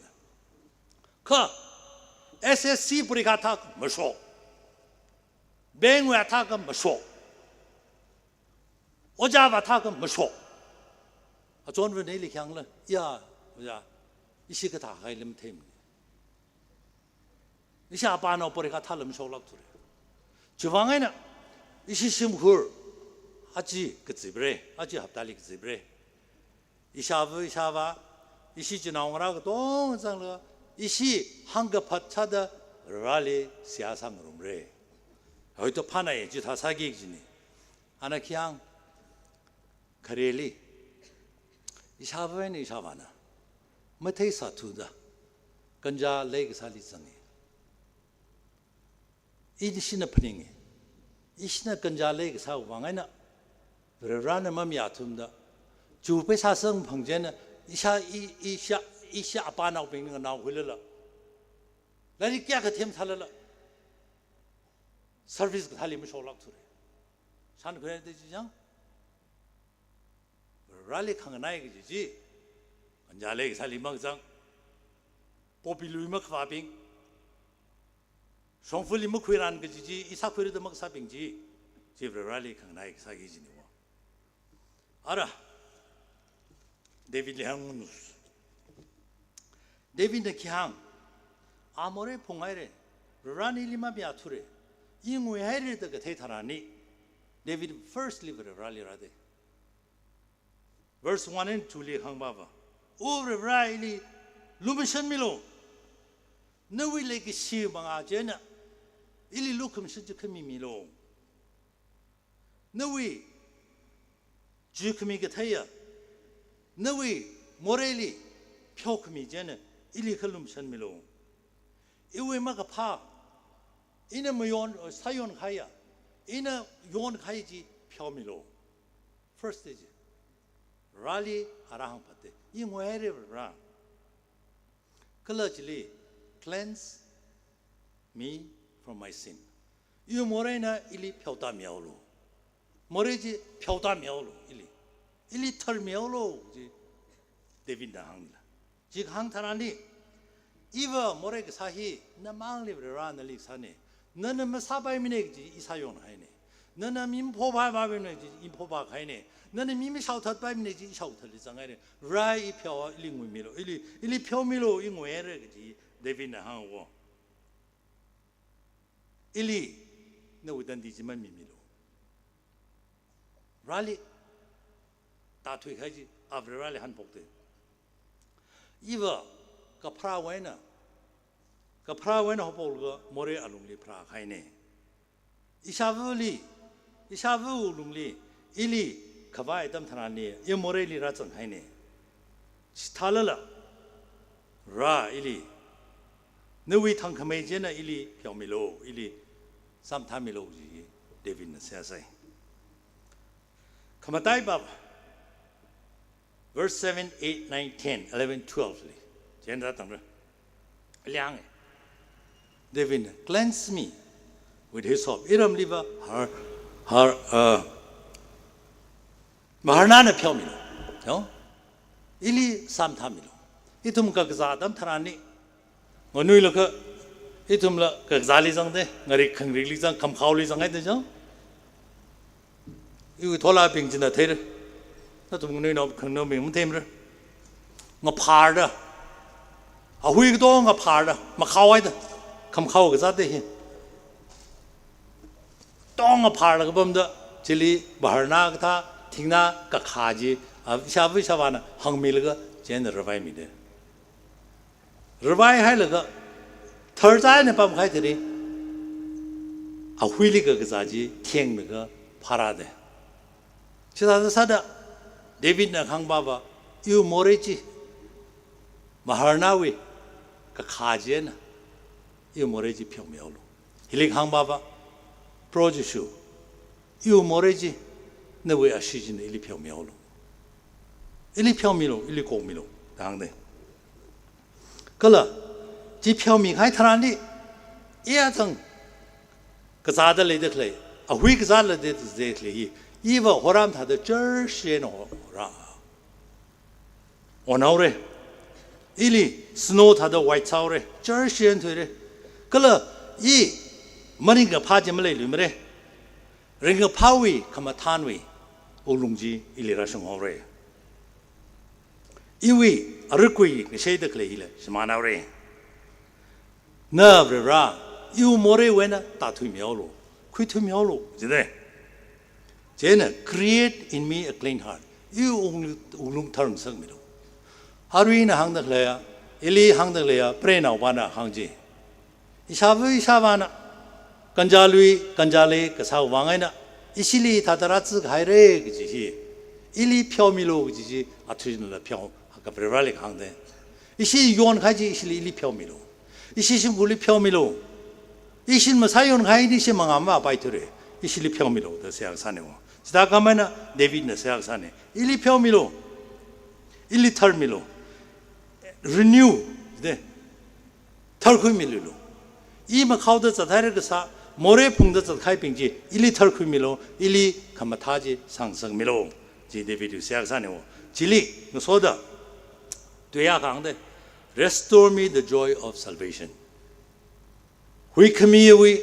Kha, S S C parikha thā mashok. Bank wui thā mashok. Ojāwui thā mashok. Achonva neili khayangla, ya, ojā, ishi kathā haili matheimana. Ishi apānao parikha thāla mashoklākthure. Chiwui vang eina, ishi shimkhur, aja kazipra, aja haptali kazipra. Ishāva, ishāvā, ishi chinaongarā katonga zanglaga, ishi hāngkaphat sāda Vareli seihā sāngarumra. Hoito phānai chithā sāki kajina. Ana khayang, khareli, ishāva eina ishāvāna matheisāthuda, ganja leikasāli zanga. Ishina phaninga. Ishina ganja leikasāwui vang eina, Varena mamayāthumda, chu pheisā samphang chieina, isha, i-, isha, isha apānaobingna nganaokhuilala, lairik kayākha themsālala, service kathāli mashoklākthure. Shānkhuida chi chang, Vareli khanganai kaji chi, ganja leikasāli makazang, poppy lui makhavābing, shongfali makhuiran kaji chi, i sākhuirada makasābing chi, chi Vareli khanganai kasāki kajina. Ara, Davidli hāngngarumsa. Davidna khi hāng, a morei phunghaira, Varena ili mamayāthure, i nguihaira da kathei tharanli, David firstly Vareli rāda. Verse one and two li hāngpava, O Vare, ili lumashanmilu. Nawui leikashi mangā chieina ili lukhamashan chi khamimilu. Nawui juikhami katheiya, nawui moreili pheokhami chieina ili kha lumashanmilu. Iwui makaphā, ina mayon, sāyonkahaiya, ina yonkahai chi pheomilu. First stage. Vareli ara hāngphatta, i nguihaira Vare. Kala chili, cleanse me from my sin. Iwui moreina ili pheotāmihaolu. Morei chi pheotāmihaolu ili. Ili tharmihaolu chi Davidna hāngla. Chi kahāng tharanli, iva morei kasā hi, namangli Vare nali kasāna. Nana masāpaimana kaji i sāyonhaina. Nana mi maphopaipaimana kaji i maphopakahaina. Nana mi mashaothatpaimana kaji i shaothatli zanghaina. Vare, i pheo, ili nguimilu, ili, ili pheomilu, i nguihaira kaji Davidna hāngwo. Ili nawui tandi chi mamimilu. Vareli tāthuikahai chi, a Vareli hanphokta. Iva kapharāwui eina, kapharāwui eina haophoklaga morei alungli pharākahaina. Ishāvali, ishāvawui lungli, ili khavai atam tharanli, i moreili rāzanghaina. Chithālala, Vare, ili, nawui thangkhamei chieina ili pheomilu, ili samthāmilu chi Davidna seihā sai. Khamataipava, verse seven, eight, nine, ten, eleven, twelve li. Chieina tātangra. Lianga. Davidna, cleanse me with hyssop. Iramliva har, har, uh, maharnana pheomilu. No? Ili samthāmilu. Ithum kakazā atam tharanli, nganuilakha, ithumla kakazāli zangda, ngarik khangrikli zang, khamkhaoli zanghaida chang. Iwui tholabing china theira. Nathum nganuinao khangnaobing matheimara. Ngaphārda. Ahui katonga ngaphārda. Makhaohaida. Khamkhao kazāda hi. Tong ngaphārda kapamda. Chili maharna kathā, thingna kakhā chi, a, ishāva ishāvāna hāngmilaga, chieina ravaimida. Ravaihailaga, tharchai eina pamkahai thili, ahuili kakazā chi thenglaga phārāda. Chithāda sāda, Davidna kahāngpava, iwui morei chi, maharnawui kakhā chieina, Iwui morei chi pheomihaolu. Hili kahāng papa, Proho Jishu, iwui morei chi, nawui ashee china ili pheomihaolu. Ili pheomilu, ili kongmilu, da hāngnei. Kala, chi pheomikahai tharanli, i athang kazāda leida khalei, ahui kazāda leida khalei hi, iva horam thāda church eina hora. Onhaore. Ili snow thāda white sāhaore, church eina thuire. Kala, i maringkaphā chi maleiluimare. Ringkaphāwui khamathānwui wuklung chi ili rāshunghaore. Iwui arikui ngasheida khalei hila shimānhaore. Na Varivara, iwui moreiwui eina tāthuimihaolu, khuithuimihaolu, jidei. Chieina, "Create in me a clean heart." Iwui wuklung, wuklung thar ngasakmilu. Arui ina hāngda khaleiya, ili hāngda khaleiya, preinaopana hāng chi. Ishāva ishāvāna, kanjā lui, kanjā lei kasāwui vang eina, ishili thāda rāzikhaire kaji hi, ili pheomilu kaji chi, athishurda la pheo, haka Varivarali kahāng de. Ishi yonkahai chi, ishili ili pheomilu. Ishi shimkhurli pheomilu. Ishin masāyonkahai eina ishi mangā mavāpaithure. Ishili pheomilu, da seihā kasāne wo. Chithākhamei eina Davidna seihā kasāne. Ili pheomilu. Ili tharmilu. Renew, de. Tharkhuimilu. I makhaoda zathaira kasā, morei phungda zatkahaibing chi, ili tharkhuimilu, ili khamathā chi sāngasakmilu. Chi Davidwui seihā kasāne wo. Chili, ngasoda, tuiya kahāng de, "Restore me the joy of salvation." Huikhamiyawui,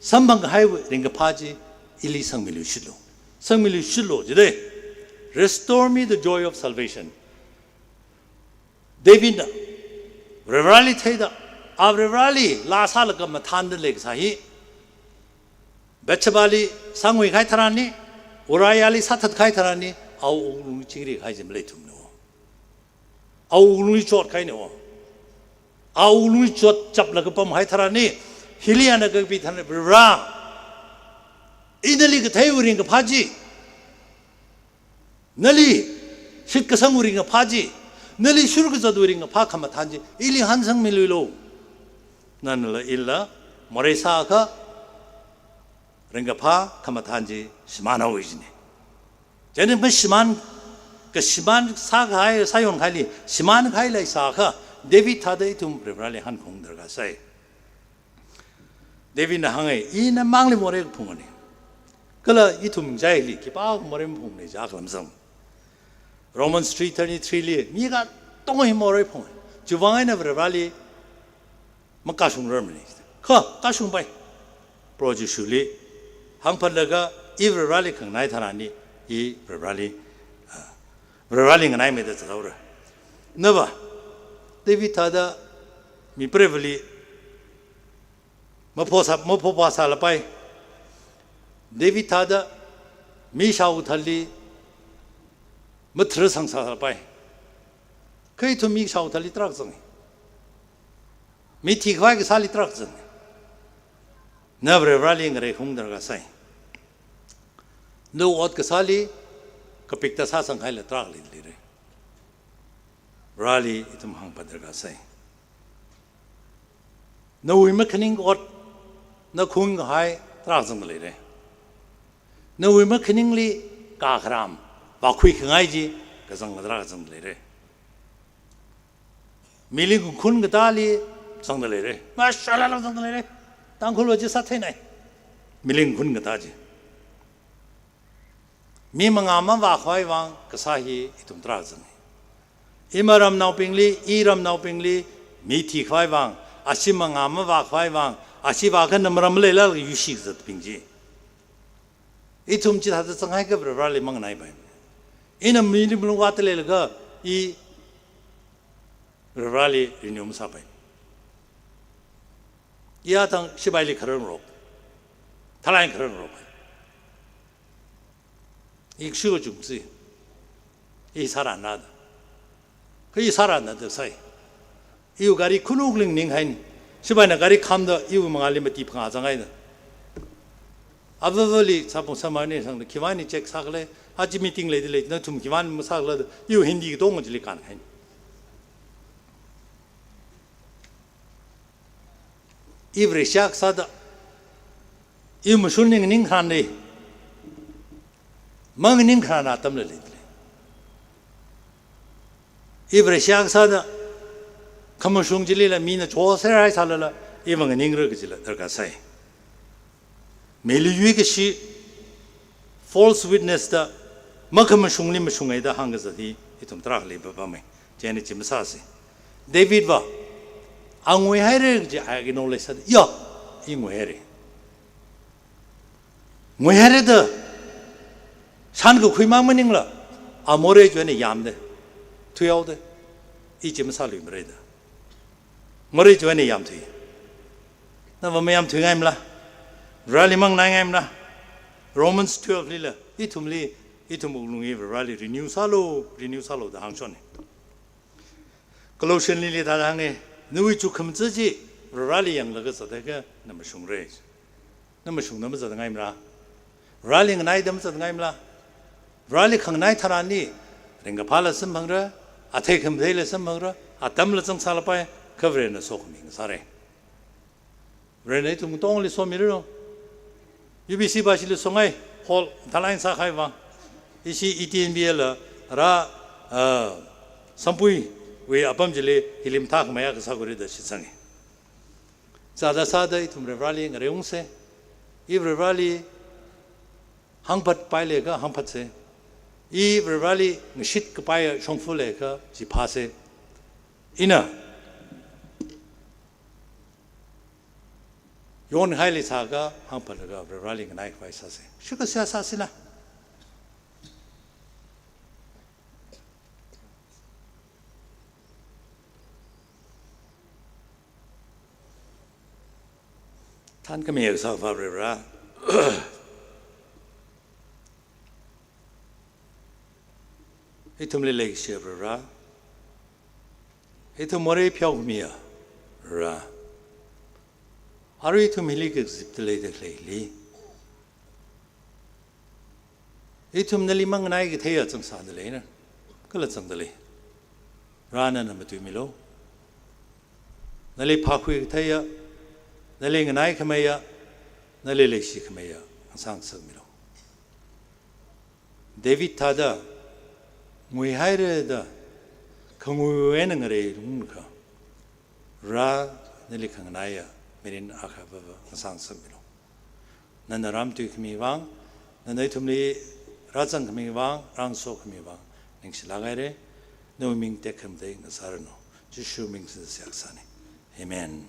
samphangkahaiwui ringkaphā chi, ili sangmiluishitlu. Sangmiluishitlu, jidei. "Restore me the joy of salvation." Davidna Varivarali theida, a Varivarali laa sālaga mathānda leikasā hi, Bathshebali sānguikahai tharanli, Uriahli sāthatkahai tharanli, awui wuklung chingrikahai chi maleithumlu. Awui wuklungli chotkahaine wo. Awui wuklungli chotchaplaga pamhai tharanli, hili ana kapi tharan, "Varivara, ina nali katheiwui ringkaphā chi, nali shitkasangwui ringkaphā chi, nali shurkazatwui ringkaphā khamathān chi, ili hansangmiluilu. Nanala ila morei sākha, ringkaphā khamathān chi shimānhaowa," jine. Chieina mashimān, kashimān sākahai, sāyonkahaili shimānkahai leisākha, David thāda ithum Varivarali hankhaung darkar sai. Davidna hānge, "I namangli morei kaphungane. Kala ithum ngachaili khipākha morei maphungne," ja khalam zang. Romans three thirty-three li, "Mi katonga hi morei phunge. Chiwui vang eina Varivarali makashungrarmane." Kha, kashungpai. Proho Jishuli hāngphatlaga, i Varivarali khanganai tharanli, i Varivarali, ah, Varivarali nganaimeida zathaora. Nava, David thāda mi preivali mapho sā, maphopa sālapai. David thāda mi shaothatli matharasang sālapai. Kha ithum mi shaothatli tarākha zange. Mi thikhavai kasāli tarākha zange. Na Varivarali ngareikhaung darkar sai. Nawui ot kasāli kapikta sāsanghaila tarākha leilire. Vareli ithum hāngphat darkar sai. Nawui makhaning ot, na khuikahai tarākha zangda leire. Nawui makhaningli kakharam, vākhui khangai chi, kazang tarākha zangda leire. Mili ngakhun katāli zangda leire. Mashalala zangda leire. Tangkhulva chi sātheinai. Mili ngakhun katā chi. Mi mangā mavākhavai vang kasā hi ithum tarākha zange. Ima ramnaobingli, i ramnaobingli, mi thikhavai vang, ashi mangā mavākhavai vang, ashi vākha namaram maleilala yuishikazatbing chi. Ithum chithāda zanghaiakha Vareli manganaipai. Ina mili malung vātda leilaga, i Vareli renew masāpai. I athang shipaili kharar ngarok. Thalai kharar ngarok. I kashu kachungsi. I sāranna da. Kha i sāranna da sai. Iwui gari khunuk lingning haini. Shipaina gari khamda iwui mangāli mati phangā zanghaida. Avāvali sāpung sāmani sangda khiwuivang check sākhala. Aja meeting leida lei, nathum khiwuivang masākhala da. Iwui Hindi katonga chili kān haini. I Vareshi akha sāda, i mashun ning ning khanei. Mang ning khanā atamla leidalei. I Vareshi akha sāda, khamashung chilila mina choser haisālala, i mang ningra kajila darkar sai. Mili yuikashi, false witness da, makhamashungli mashungai da hāngkazat hi, ithum tarākhali papamei. Chieina chi masāsei. David va, a nguihaira kaji a acknowledge sāda, ya, i nguihaira. Nguihaira da, shankakhui mang maningla, a morei chiwui eina yamda, thuihaoda, i chi masāluimarei da. Morei chiwui eina yamthui. Nava mayamthuingaimala? Vareli mangnāngaimala? Romans twelve lila, ithumli, ithum wuklung hi Vareli renew sālu, renew sālu da hāngshonei. Colossians lila thāda hānga, nawui chuk khamaja chi, Vareli yanglaga zatakha, na mashungra. Na mashungda mazatngaimala? Vareli nganaida mazatngaimala? Vareli khanganai tharanli, ringkaphāla samphangra, athei khamatheila samphangra, atamla zangsālapai, kha Varena sokhami ngasāra. Varena ithum katongli somiranu. U B C bashili songai, hall, thalai sākahai vang. Ishi E T N B L la, ra, ah, sampuiwui apam chili, hili mathākhamei akha sākhuira da shitsanga. Zāda sāda ithum Vareli ngareungsa, i Vareli hāngphatpai leiakha hāngphatsa, i Vareli ngashitkapai shongfa leiakha chi phāsa. Ina, yonhaili sāakha hāngphatlaga Vareli nganaikhavai sāsa. Shikha seihā sāsila. Thankhami akha sāvā Vare Vare. Ithumli leikashiya Vare Vare. Ithum morei pheokhamiya Vare Vare. Arui ithum hili kazipda leida khaleili, ithum nali manganai katheiya zangsāda leina, kala zangda lei. Vare nana matuimilu. Nali phākhui katheiya, nali nganaikhameiya, nali leishikhameiya, ngasāngasakmilu. David thāda, nguihaira da, khanguiwui eina ngareilungkha, Vare nali khanganaiya mirin akha vava ngasāngasakmilu. Nana rāmatuikhami vang, nana ithumli rāzangkhami vang, rāngasokhami vang, ningshilāk haira, nawui ming tekhamatei ngasāranu. Jishu ming singda seihā kasāna. Amen.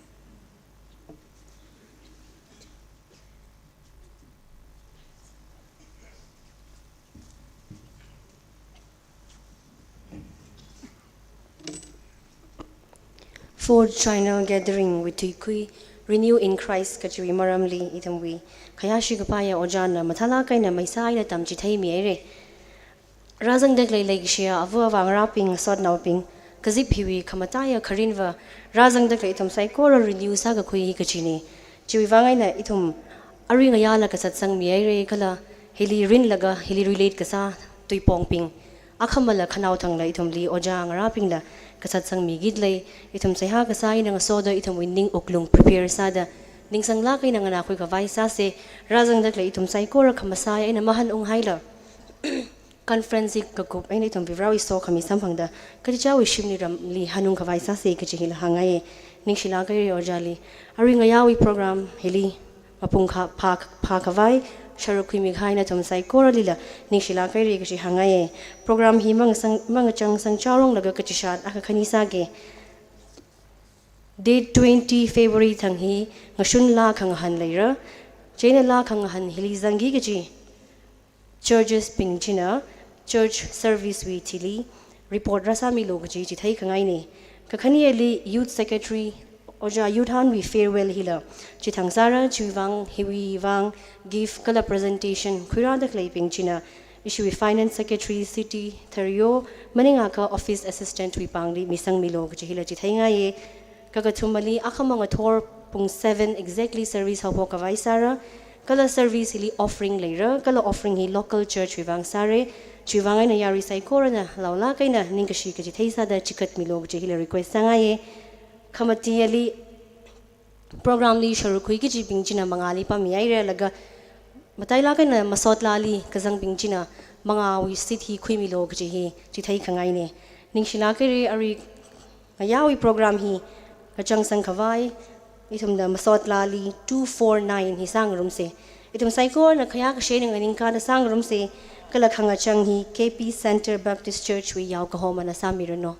Fourth Triennial Gathering wui thuikhui, Renew in Christ kachiwui maramli ithumwui khayāshi kapaiya ojāna mathālāk eina maisa eina tamchitheimi haira. Rāzangda khalei leikashiya āva āvā ngarābing, sotnaobing, kazip hiwui khamataiya kharinva, rāzangda khalei ithum saikora renew sākakhui hi kachina. Chiwui vang eina ithum arui ngayāla kazatsangmi haira kala, hili rinlaga, hili relate kasā tuipongbing, akhamala khanaothangla ithumli ojā ngarābingla kazatsangmiki dalei, ithum seihā kasā eina ngasoda ithumwui ning wuklung prepare sāda, ningsanglāk eina nganākhuikhavai sāsa, rāzangda khalei ithum saikora khamasai eina mahānunghaila, conference hi kakup eina ithum Varewui sokhami samphangda, kachichāwui shimli ramli hanungkhavai sāsa kachi hila hāngngaiya. Ningshilāk haira ojāli. Arui ngayāwui program hili mapung kha-, phā, phākhavai, sharuk khuimi kahai nathum saikoralila ningshilāk haira kachi hāngngaiya. Program hi mangasang, mangachangsang chaoronglaga kachishat akha khani sāga. Date twenty February thang hi ngashun laa khangahān leira. Chieina laa khangahān hili zangki kachi churches bing china church service wui thili report rāsāmilu kachi chitheikhangaina. Kakhaneli Youth Secretary Ojā Youth Hanwui farewell hila chithang sāra, chiwui vang, hiwui vang gift kala presentation khuirāda khaleibing china ishiwui Finance Secretary City Thario, maningakha Office Assistant wui pāngli misangmilu kachi hila chitheingaiya. Kakathumali akhamang ngathor pung seven exactly service haophok khavai sāra, kala service hili offering leira, kala offering hi local church wui vang sāra, chiwui vang eina yarui saikorana laolāk eina ningkashi kachithei sāda chikatmilu kachi hila request sāngaiya. Khamatili Program li sharuk khui kajibing china mangāli pammihaira laga matailāk eina masotlāli kazangbing china mangāwui seat hi khuimilu kaji hi chithei khangaina. Ningshilāk haira, arui ngayāwui program hi kachangsang khavai ithumna masotlāli two four nine hi sāngarumsa. Ithum saikorana khayā kashe eina nganingkāda sāngarumsa, kala khangachang hi K P Centre Baptist Church wui yaokahomana sāmiranu.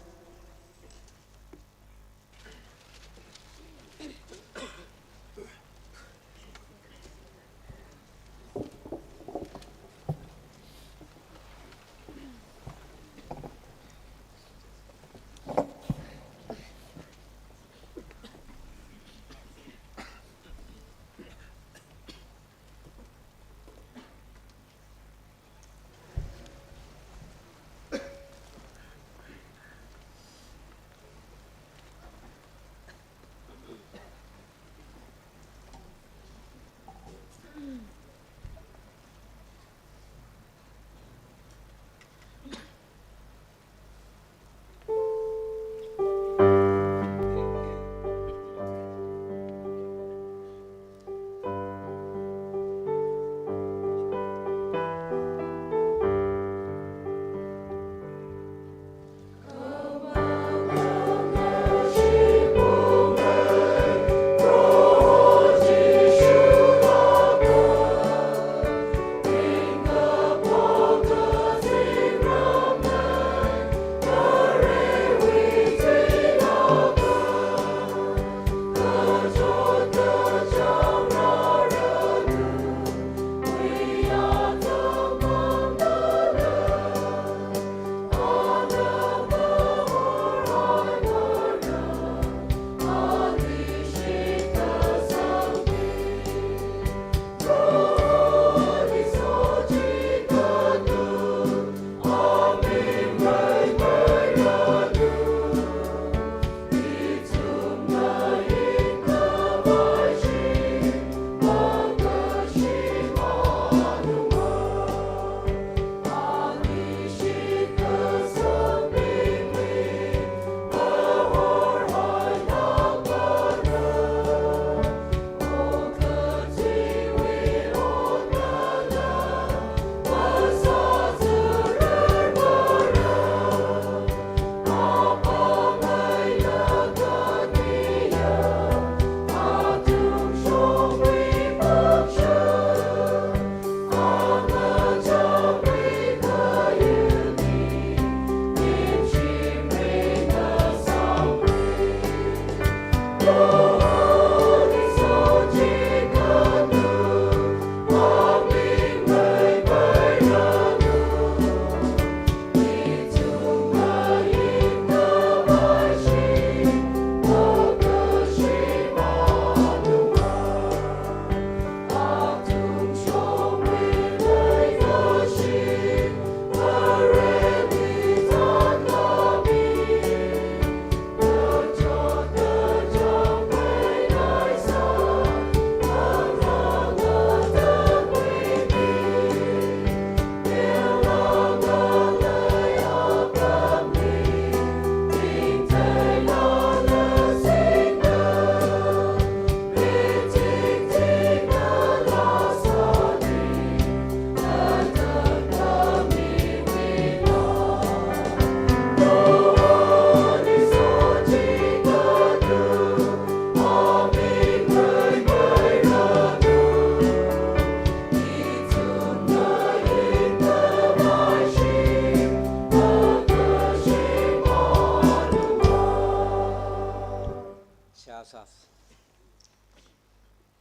Seihā sāsa.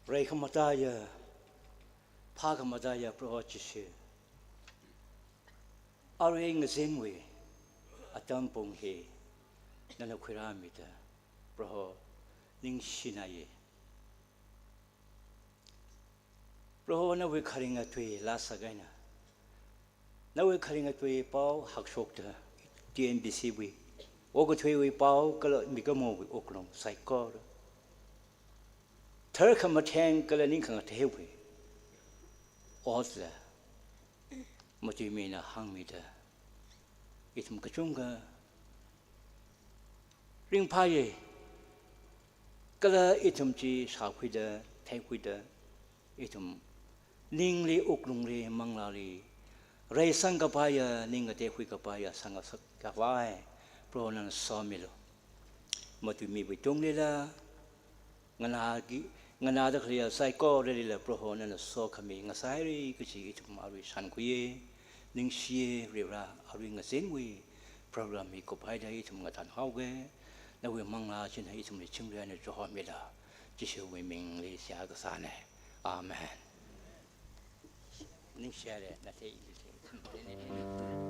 Reikhamataiya, phākhamataiya Proho Jishu, arui ngazinwui atam pung hi nana khuirāmida, Proho, ningshināya. Proho, nawui kharinga tui lāsak eina, nawui kharinga tui pao hakshokta, T N B C wui okathuiwui pao kala mikumowui wuklung saikora, tharkhamatheng kala ningkhangatheiwui otla matuimina hāngmida, ithum kachungkha ringphāya. Kala ithum chi shākhuida, theikhuida, ithum ningli, wuklungli, manglāli reisang kapaiya, ning katekhui kapaiya sāngasak khavai Proho nana somilu. Matuimiwui tunglila, nganāki, nganāda khaleiya saikoralila Proho nana sokhami ngasāhaira kachi ithum arui shānkhuiya, ningshiya, Varivara, arui ngazinwui program hi kuphaida ithum ngathanhaoga, nawui manglā china ithumli chingri eina chihomilu, Jishuwui mingli seihā kasāna. Amen. Ningshihaira, nathei, nathei.